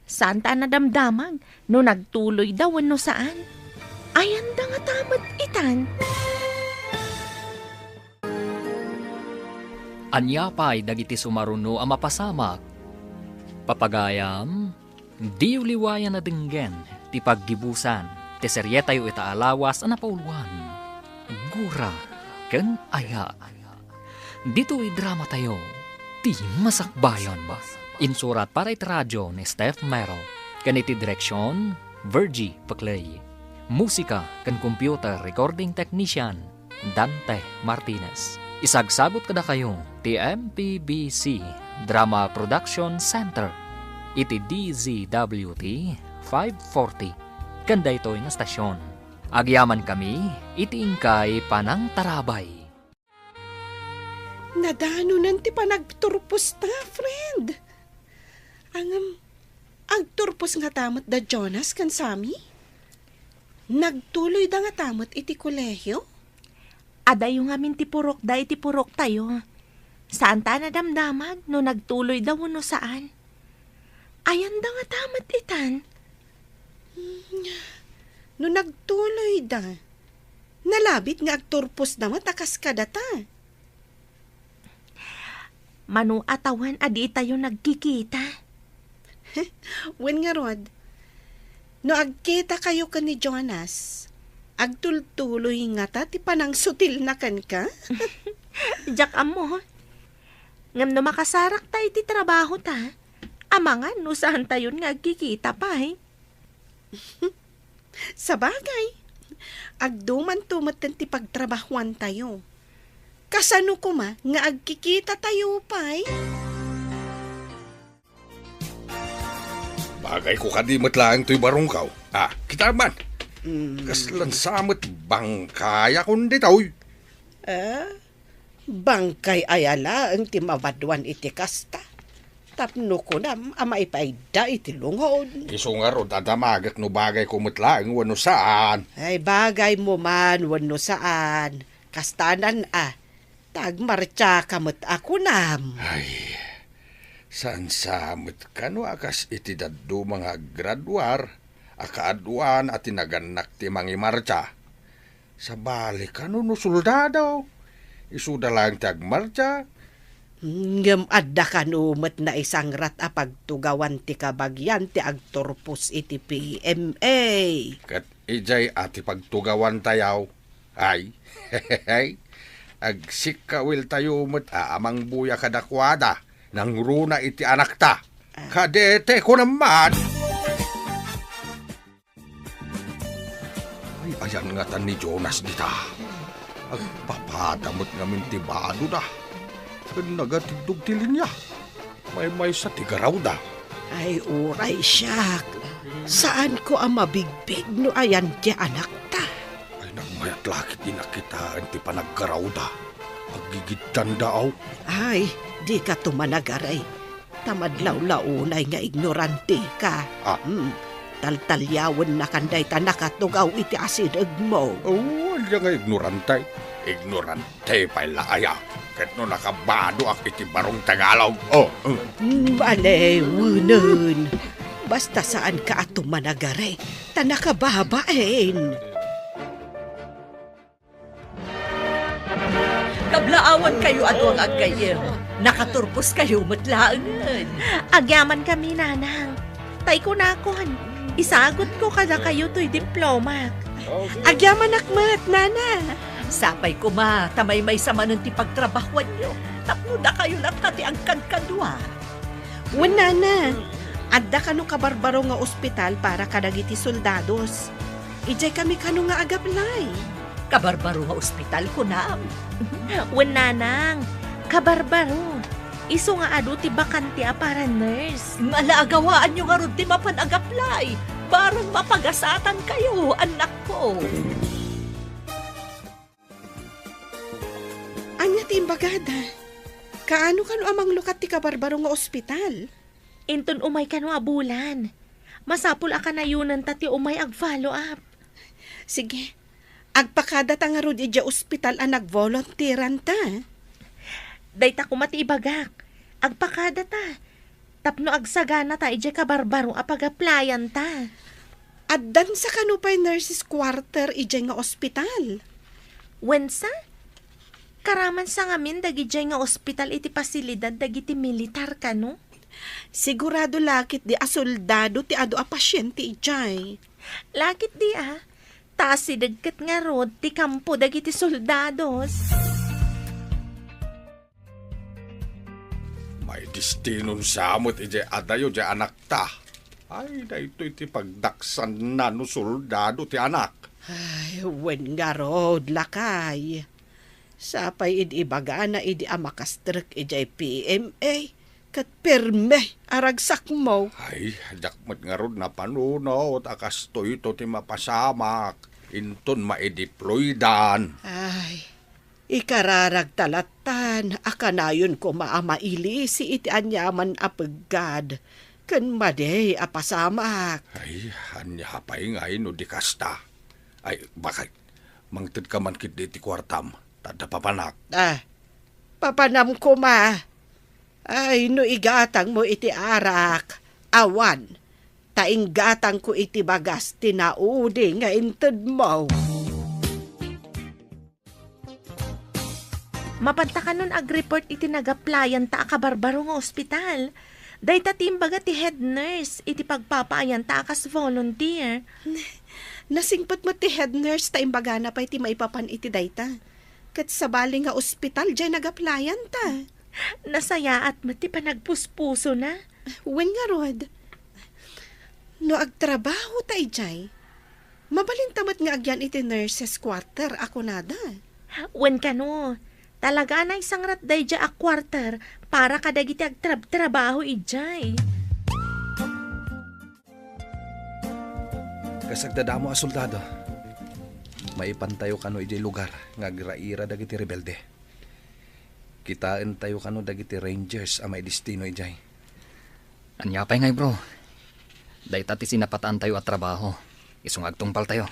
Saanta a nadamdamag no nagtuloyda wenno saan. Ayanda ngata met itan. Ania pay dagiti sumaruno a mapasamak? Papagayam, diyo liwayan a denggen ti paggibusan ti serietayo ita a lawas a napauluan, Gura ken Aya. Ditoy dramatayo, Ti Masakbayan. Insurat para iti radio ni Steph Mero, ken iti direksion, Virgie Peclay. Musika ken computer recording technician, Dante Martinez. Isagsagut kadakayo ti M P B C Drama Production Center iti D Z W T five forty ken daytoy nga stasyon. Agyamankami iti inkay panangtarabay. Nadanonen ti panagturposta, friend. Ngem, agturpos ngata met da Jonas ken Sammy? Nagtuloyda ngata met iti kolehio? Adayo ngamin ti purokda iti puroktayo. Saanta a nadamdamag no nagtuloyda wenno saan. Ayanda ngata met itan? Hmm, no nagtuloyda, nalabit nga agturposda met a kas kadata. Mano a tawen a ditayo nagkikita? Wen ngarud, no agkitakayo ken ni Jonas, agtultuloy ngata ti panangsutilna kenka? Diak ammo. Ngem no makasarakta iti trabahota, amangan no saantayon nga agkikita pay. Sabagay, agdumanto metten ti pagtrabahuantayo. Kasano koma nga agkikitatayo pay? Bagayko kadi met laeng toy barongko. Ah, kita man. Mm. Kaslan sa met bangkayakon ditoy. Ah, bangkay aya laeng ti mabaduan iti kasta. Tapno kunam a maipayda iti lungod. Isu ngarud a damagek no bagayko met laeng wenno saan. Ay, bagaymo man wenno saan. Kastanan a, ta agmartsa ka met a kunam. Ay, saan sa met kano a kas iti dadduma nga aggraduar a kaaduan a ti nagannak ti mangimartsa. Sabali kano no soldado. Isuda laeng ti agmartsa. Ngem adda kano met naisangrat a pagtugawan ti kabagian ti agturpos iti P M A. Ket idiay a ti pagtugawantayo. Ay, agsikkawiltayo met a amangbuya kadakuada, nangruna iti anakta. Ah. Kadete ko naman. Ay, ayan ngatan ni Jonas dita. Agpapada met ngamin ti badoda. Ken nagatiddog ti linia. Maymaysa ti garawda. Ay, uray siak. Saanko a mabigbig no ayan ti anakta. Ay, nagmayat la ket di nakitaen ti panaggarawda. Aggigidtanda, aw. Ay, dika tumanagaray. Ta madlawlaw unay nga ignorantika. Ah. Hmm. Taltalyawennakan dayta nakatugaw iti asidegmo. Oh, ania nga ignorante? Ignorante pay la aya. Ket no nakabadoak iti barong Tagalog. Oh, mm. Hmm, ale, wenen. Basta saanka a tumanagare, ta nakababain. Kablaawankayo a dua nga aggayyem, nakaturposkayo met laengen. Agyamankami, Nanang. Tay kunakon, isagutko kadakayo toy diplomak. Agyamanak met, Nana. Sapay koma, ta maymaysa manen ti pagtrabahuanyo, tapno dakayo latta ti agkadkadua. Wen, Nana, adda kano kabarbaro nga ospital para kadagiti soldados. Idiay kami kano nga agaplay. Kabarbaro nga ospital, kunam? Wen, Nanang, kabarbaro. Isu nga adu ti bakante a para nurse. Nga ala agawaanyo ngarud ti mapan agaplay. Bareng mapagasatankayo, annakko. Ania ti imbagada? Kaano kano a manglukat ti kabarbaro nga ospital? Inton umay kano a bulan. Masapul a kanayonenta ti umay ag-follow up. Sige. Agpakadata ngarud idiay ospital a nagvolunteeranta. Dayta koma ti ibagak. Agpakadata. Tapno agsaganata idiay kabarbaro a pagaplayanta. Addansa kano pay nurses quarter idiay nga ospital? Wensa? Karamansa ngamin dagidiay nga ospital iti pasilidad dagiti militar kano? Sigurado la ketdi a soldado ti adu a pasiente idiay. La ketdi a, ta asideg ket ngarud ti kampo dagiti soldados. Maidestinonsa met idiay adayo diay anakta. Ay, daytoy ti pagdaksanna no soldado ti anak. Ay, wen ngarud, lakay. Sapay idi ibagana idi a makastrek idiay P M A, ket pirme a ragsakmo. Ay, diak met ngarud napanunot a kastoyto ti mapasamak inton maideploydan. Ay, ikararagta lattan a kanayon koma a mailisi iti aniaman a peggad ken madi a pasamak. Ay, ania pay ngay no di kasta? Ay, bakay, mangtedka man ketdi iti kuartam, Adda papanak. Ah, papanam koma. Ay, no igatangmo iti arak, awan, ta inggatangko iti bagas ti naudi nga intedmo. Mapanta kanon agreport iti nagaplayanta a kabarbaro nga ospital. Dayta ti imbaga ti head nurse iti pagpapaayanta a kas volunteer. Nasingpet met ti head nurse ta imbagana pay ti maipapan iti dayta. Ket sabali nga ospital diay nagaplayanta. Nasayaat met ti panagpuspusona. Wen ngarud, no agtrabaho ta idiay, mabalinta met nga agyan iti nurses quarter a kunada. Wen kano, talaga a naisangrat daydiay a quarter para kadagiti agtrabtrabaho idiay. Kas agdadamo a soldado, maipantayo kano idiay lugar nga agraira dagiti rebelde. Kitaentayo kano dagiti rangers a maidestino idiay. Ania pay ngay, bro? Dayta ti sinapataantayo a trabaho. Isu nga agtungpaltayo.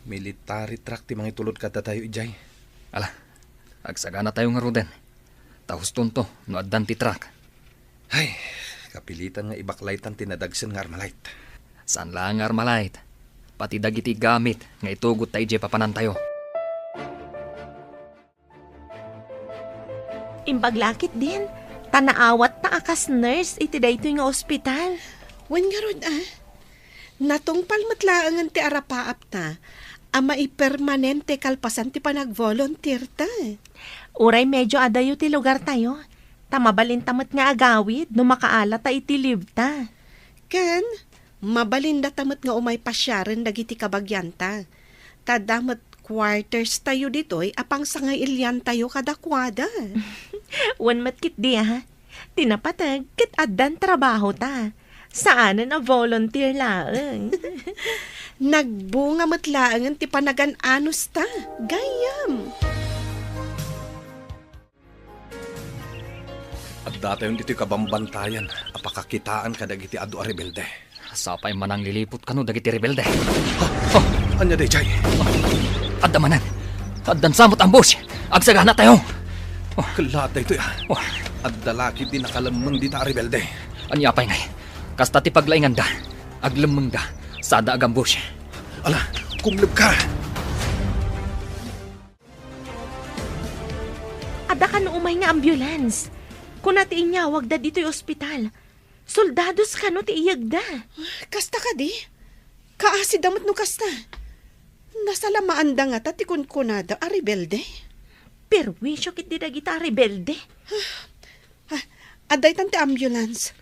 Military truck ti mangitulod kadatayo idiay. Ala, agsaganatayo ngaruden. Ta hustonto no addan ti truck. Ay, kapilitan nga ibaklaytan ti nadagsen nga Armalite. Saan laeng nga Armalite. Pati dagiti gamit nga itugotta idiay papanantayo. Imbag la ketdin, ta naawatta a kas nurse iti daytoy nga ospital. Wen ngarud, a. Natungpal met laengen ti arapaapta a maipermanente kalpasan ti panagvolunteerta. Uray medio adayo ti lugartayo, ta mabalinta met nga agawid no makaalata iti leave-ta. Ken, mabalindata met nga umay pasiaren dagiti kabagianta. Ta adda met quarters tayo ditoy a pangsangailiantayo kadakuada. Wen met ketdi, a. Ti napateg ket addan trabahota. Saanen a volunteer laeng. Nagbunga met laengen ti panagan-anosta. Gayyem. Addatayon ditoy kabambantayan a pakakitaan kadagiti adu a rebelde. Sapay manangliliput kano dagiti rebelde. Ha? Oh, ania daydiay? Adda manen. Addan samot ambush. Agsaganatayo. Oh. Kellaat daytoy, a. Oh. Adda la ketdi nakalemmeng dita a rebelde. Ania pay ngay? Kasta ti paglainganda. Aglemmengda. Sada agambush. Ala, kumlebka. Adda kano umay nga ambulance. Kuna ti inyawagda ditoy ospital. Soldados kano ti iyegda. Kasta kadi? Kaasida met no kasta. Nasalamaanda ngata ti kunkunada a rebelde? Perwisyo ketdi dagita a rebelde. Ah, adda itan ti ambulance.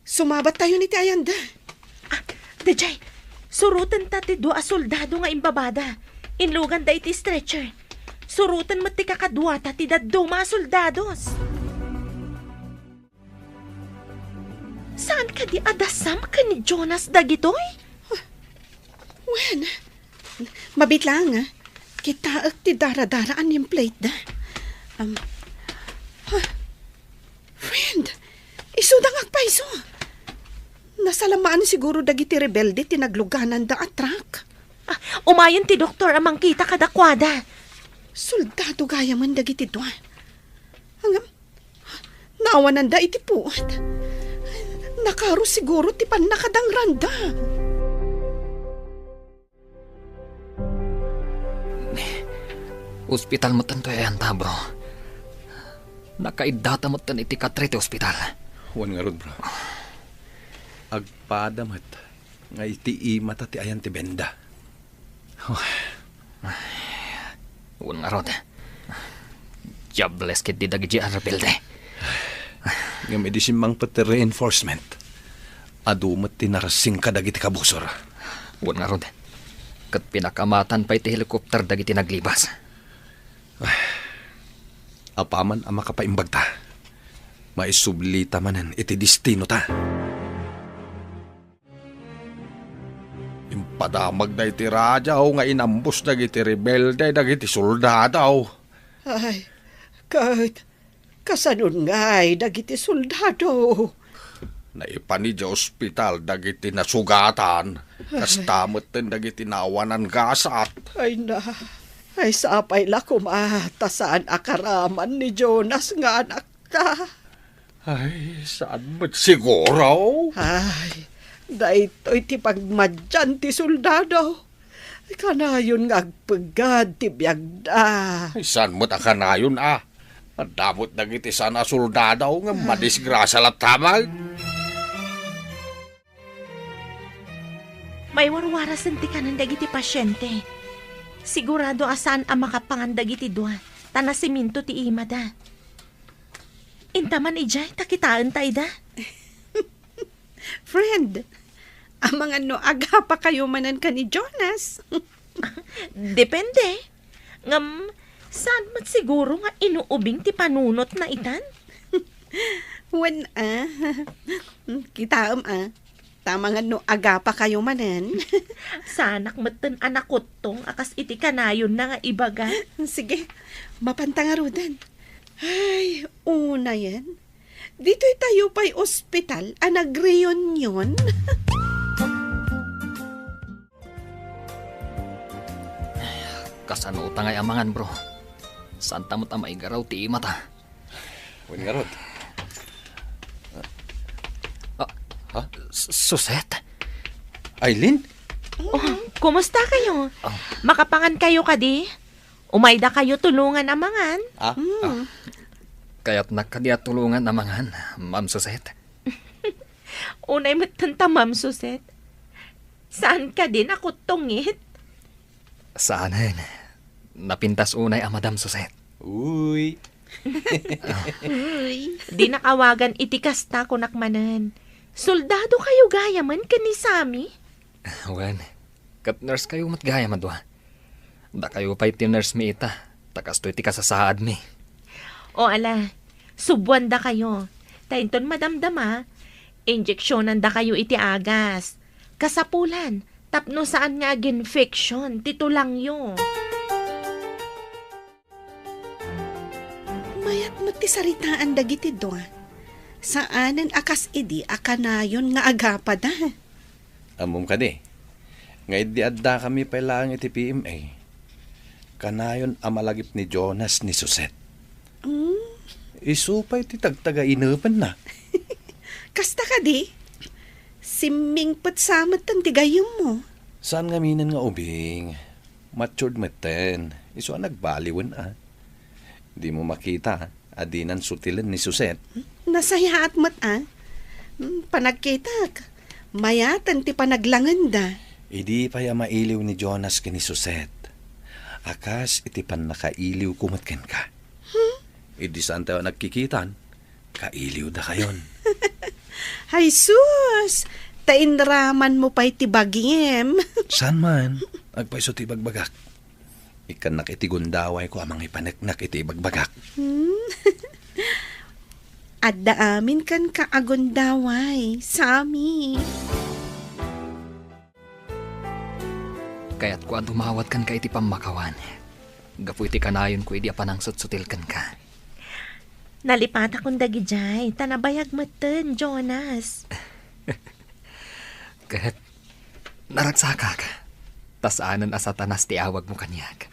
Sumabattayon iti ayanda. Ah, daydiay, surotenta ti dua a soldado nga imbabada. Inluganda iti stretcher. Suroten met ti kakaduata ti dadduma a soldados. Saan kadi a dasam ken ni Jonas dagitoy? Wen, mabiit laeng, a. Kitaek ti daradara a nameplate-da. Am, ha? Friend, isuda nga agpayso. Nasalamaan siguro dagiti rebelde ti naglugananda a truck. Ah, umayen ti doktor a mangkita kadakuada. Soldado gayamen dagiti dua. Ngem, naawananda iti puot. Nakaro siguro ti pannakadangranda. Ospital metten toy ayanta, bro. Nakaiddata metten iti katre ti ospital. Wen ngarud, bro. Agpada met nga iti imata ti ayan ti benda. Wen ngarud. Diables ketdi dagiti a rebelde. Ngem idi simmangpet ti reinforcement, adu met ti narasing kadagiti kabusor. Wen ngarud. Ket pinakamatan pay ti helicopter dagiti naglibas. Apaman a makapaimbagta, maisublita manen iti destinota. Impadamagda iti radio nga inambus dagiti rebelde dagiti soldado. Ay, ket kasanon ngay dagiti soldado? Naipan idiay ospital dagiti nasugatan, kasta metten dagiti naawanan gasat. Ay na, Ay, sapay la koma ta saan a karaman ni Jonas nga anakta. Ay, saan met siguro? Ay, daytoy ti pagmadian ti soldado. Kanayon nga agpeggad ti biagda. Ay, saan met a kanayon a? Adda met dagiti saan a soldado nga madisgrasia latta met. Maiwarwarasen ti kanen dagiti pasiente. Sigurado a saan a makapangan dagiti dua, ta nasiminto ti imada. Intaman idiay, ta kitaenta ida. Friend, amangan no agapakayo manen ken ni Jonas. Depende. Ngem, saan met siguro nga inuubing ti panunotna itan? Wen a. Kitaem a. Ta amangan no agapakayo manen. Saanak metten a nakuttong a kas iti kanayonna nga ibaga. Sige, mapanta ngaruden. Ay, unayen. Ditoy tayo pay ospital a nagreunion. Kasano ta ngay amangan, bro? Saan ta met a maigaraw ti imata? Wen ngarud. Ah, ha? S-, Suset? Aileen? Oh, kumusta kayo? Ah. Makapangan kayo kadi? Umayda kayo tulongan a mangan? Ah? Mm. Ah. Kayatnak kadi a tulongan a mangan, Ma'am Suset? Unay metten ta, Ma'am Suset. Saan kadi nakuttongit? Saanen. Napintas unay a Madam Suset. Uy. Uy. Dinak awagan iti kasta, kunak manen. Soldado kayo gayamen ken ni Sammy? Wen, ket nurse kayo met gayam a dua. Dakayo pay ti nurse mi ita, ta kastoy ti kasasaadmi. O ala, subuanda kayo. Ta inton madamdama, injeksyonanda kayo iti agas. Kasapulan, tapno saan nga aginfection ti tulangyo. Mayat met ti saritaan dagiti dua. Saanen a kas idi a kanayon nga agapada. Ammom kadi, nga idi addakami pay laeng iti P M A, kanayon a malagip ni Jonas ni Suset. Mm. Isu pay ti tagtagainepenna. Kasta kadi? Simmingpet sa metten ti gayyemmo. Saan ngamin nga ubing? Matured metten. Isu a nagbaliwen a. Dimo makita a dinan sutilen ni Suset? Nasayaat met a. Hmm, panagkitak. Mayaten ti panaglangenda. Idi pay a mailiw ni Jonas ken ni Suset, a kas iti pannakailiwko met kenka. Hmm? Idi saantayo nagkikitan, kailiwdakayon. Hay sus! Ta inramanmo pay ti bagim. Saan man, agpayso ti ibagbagak. Ikkannak iti gundawayko a mangipaneknek iti ibagbagak. Hmm? Adda amin kenka a gundaway, Sammy. Kayatko a dumawat kenka iti pammakawan. Gapu iti kanayonko idi a panangsutsutil kenka. Nalipatakon dagidiay, ta nabayag metten, Jonas. Ket naragsakak, ta saanen a Satanas ti awagmo kaniak.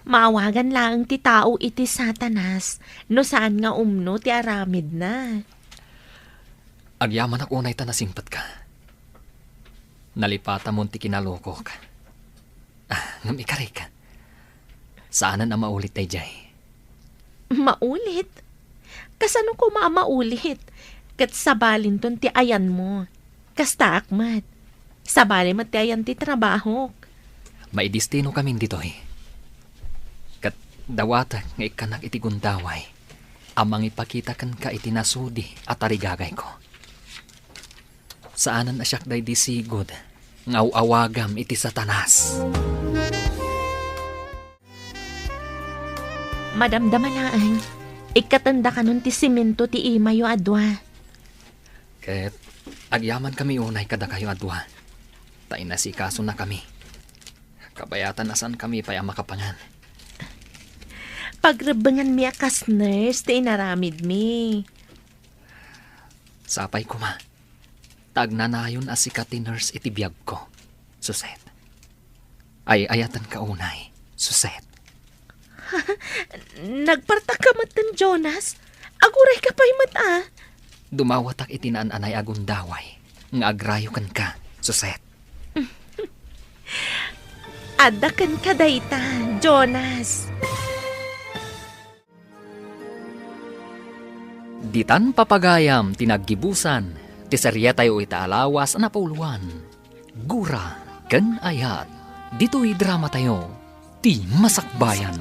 Maawagan laeng ti tao iti Satanas no saan nga umno ti aramidna. Agyamanak unay ta nasingpetka. Nalipatamon ti kinalukok. Ah, ngem ikarik. Saanen a maulit daydiay. Maulit? Kasano koma a maulit? Ket sabalinton ti ayanmo. Kastaak met. Sabali met ti ayan ti trabahok. Maidestino kamin ditoy. Ket dawatek nga ikkanak iti gundaway a mangipakita kenka iti nasudi a tarigagayko. Saanen a siak daydi sigud nga aw-awagam iti Satanas. Madamdama laeng, ikkatendakanon ti simento ti imayo a dua. Ket agyamankami unay kadakayo a dua, ta inasikasonakami. Kabayatan a saankami pay a makapangan. Pagrebbenganmi a kas nurse ti inaramidmi. Sapay koma, ta agnanayon a sika ti nurse iti biagko, Suset. Ay-ayatenka unay, Suset. Nagpartakka metten, Jonas. Agurayka pay met, a. Dumawatak iti naan-anay a gundaway nga agrayo kenka, Suset. Adda kenka dayta, Jonas. Ditan papagayam ti naggibusan ti serietayo ita a lawas a napauluan, Gura ken Ayat. Ditoy dramatayo, Ti Masakbayan.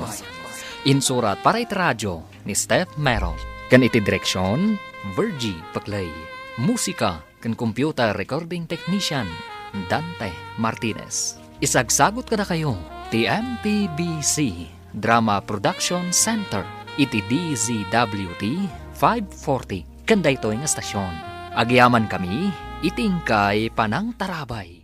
Insurat para iti radio ni Steph Mero. Ken iti direksion, Virgie Paclay. Musika ken computer recording technician, Dante Martinez. Isagsagut kadakayo ti M P B C Drama Production Center iti D Z W T five forty. Ken daytoy nga stasyon, agyamankami iti inkay panangtarabay.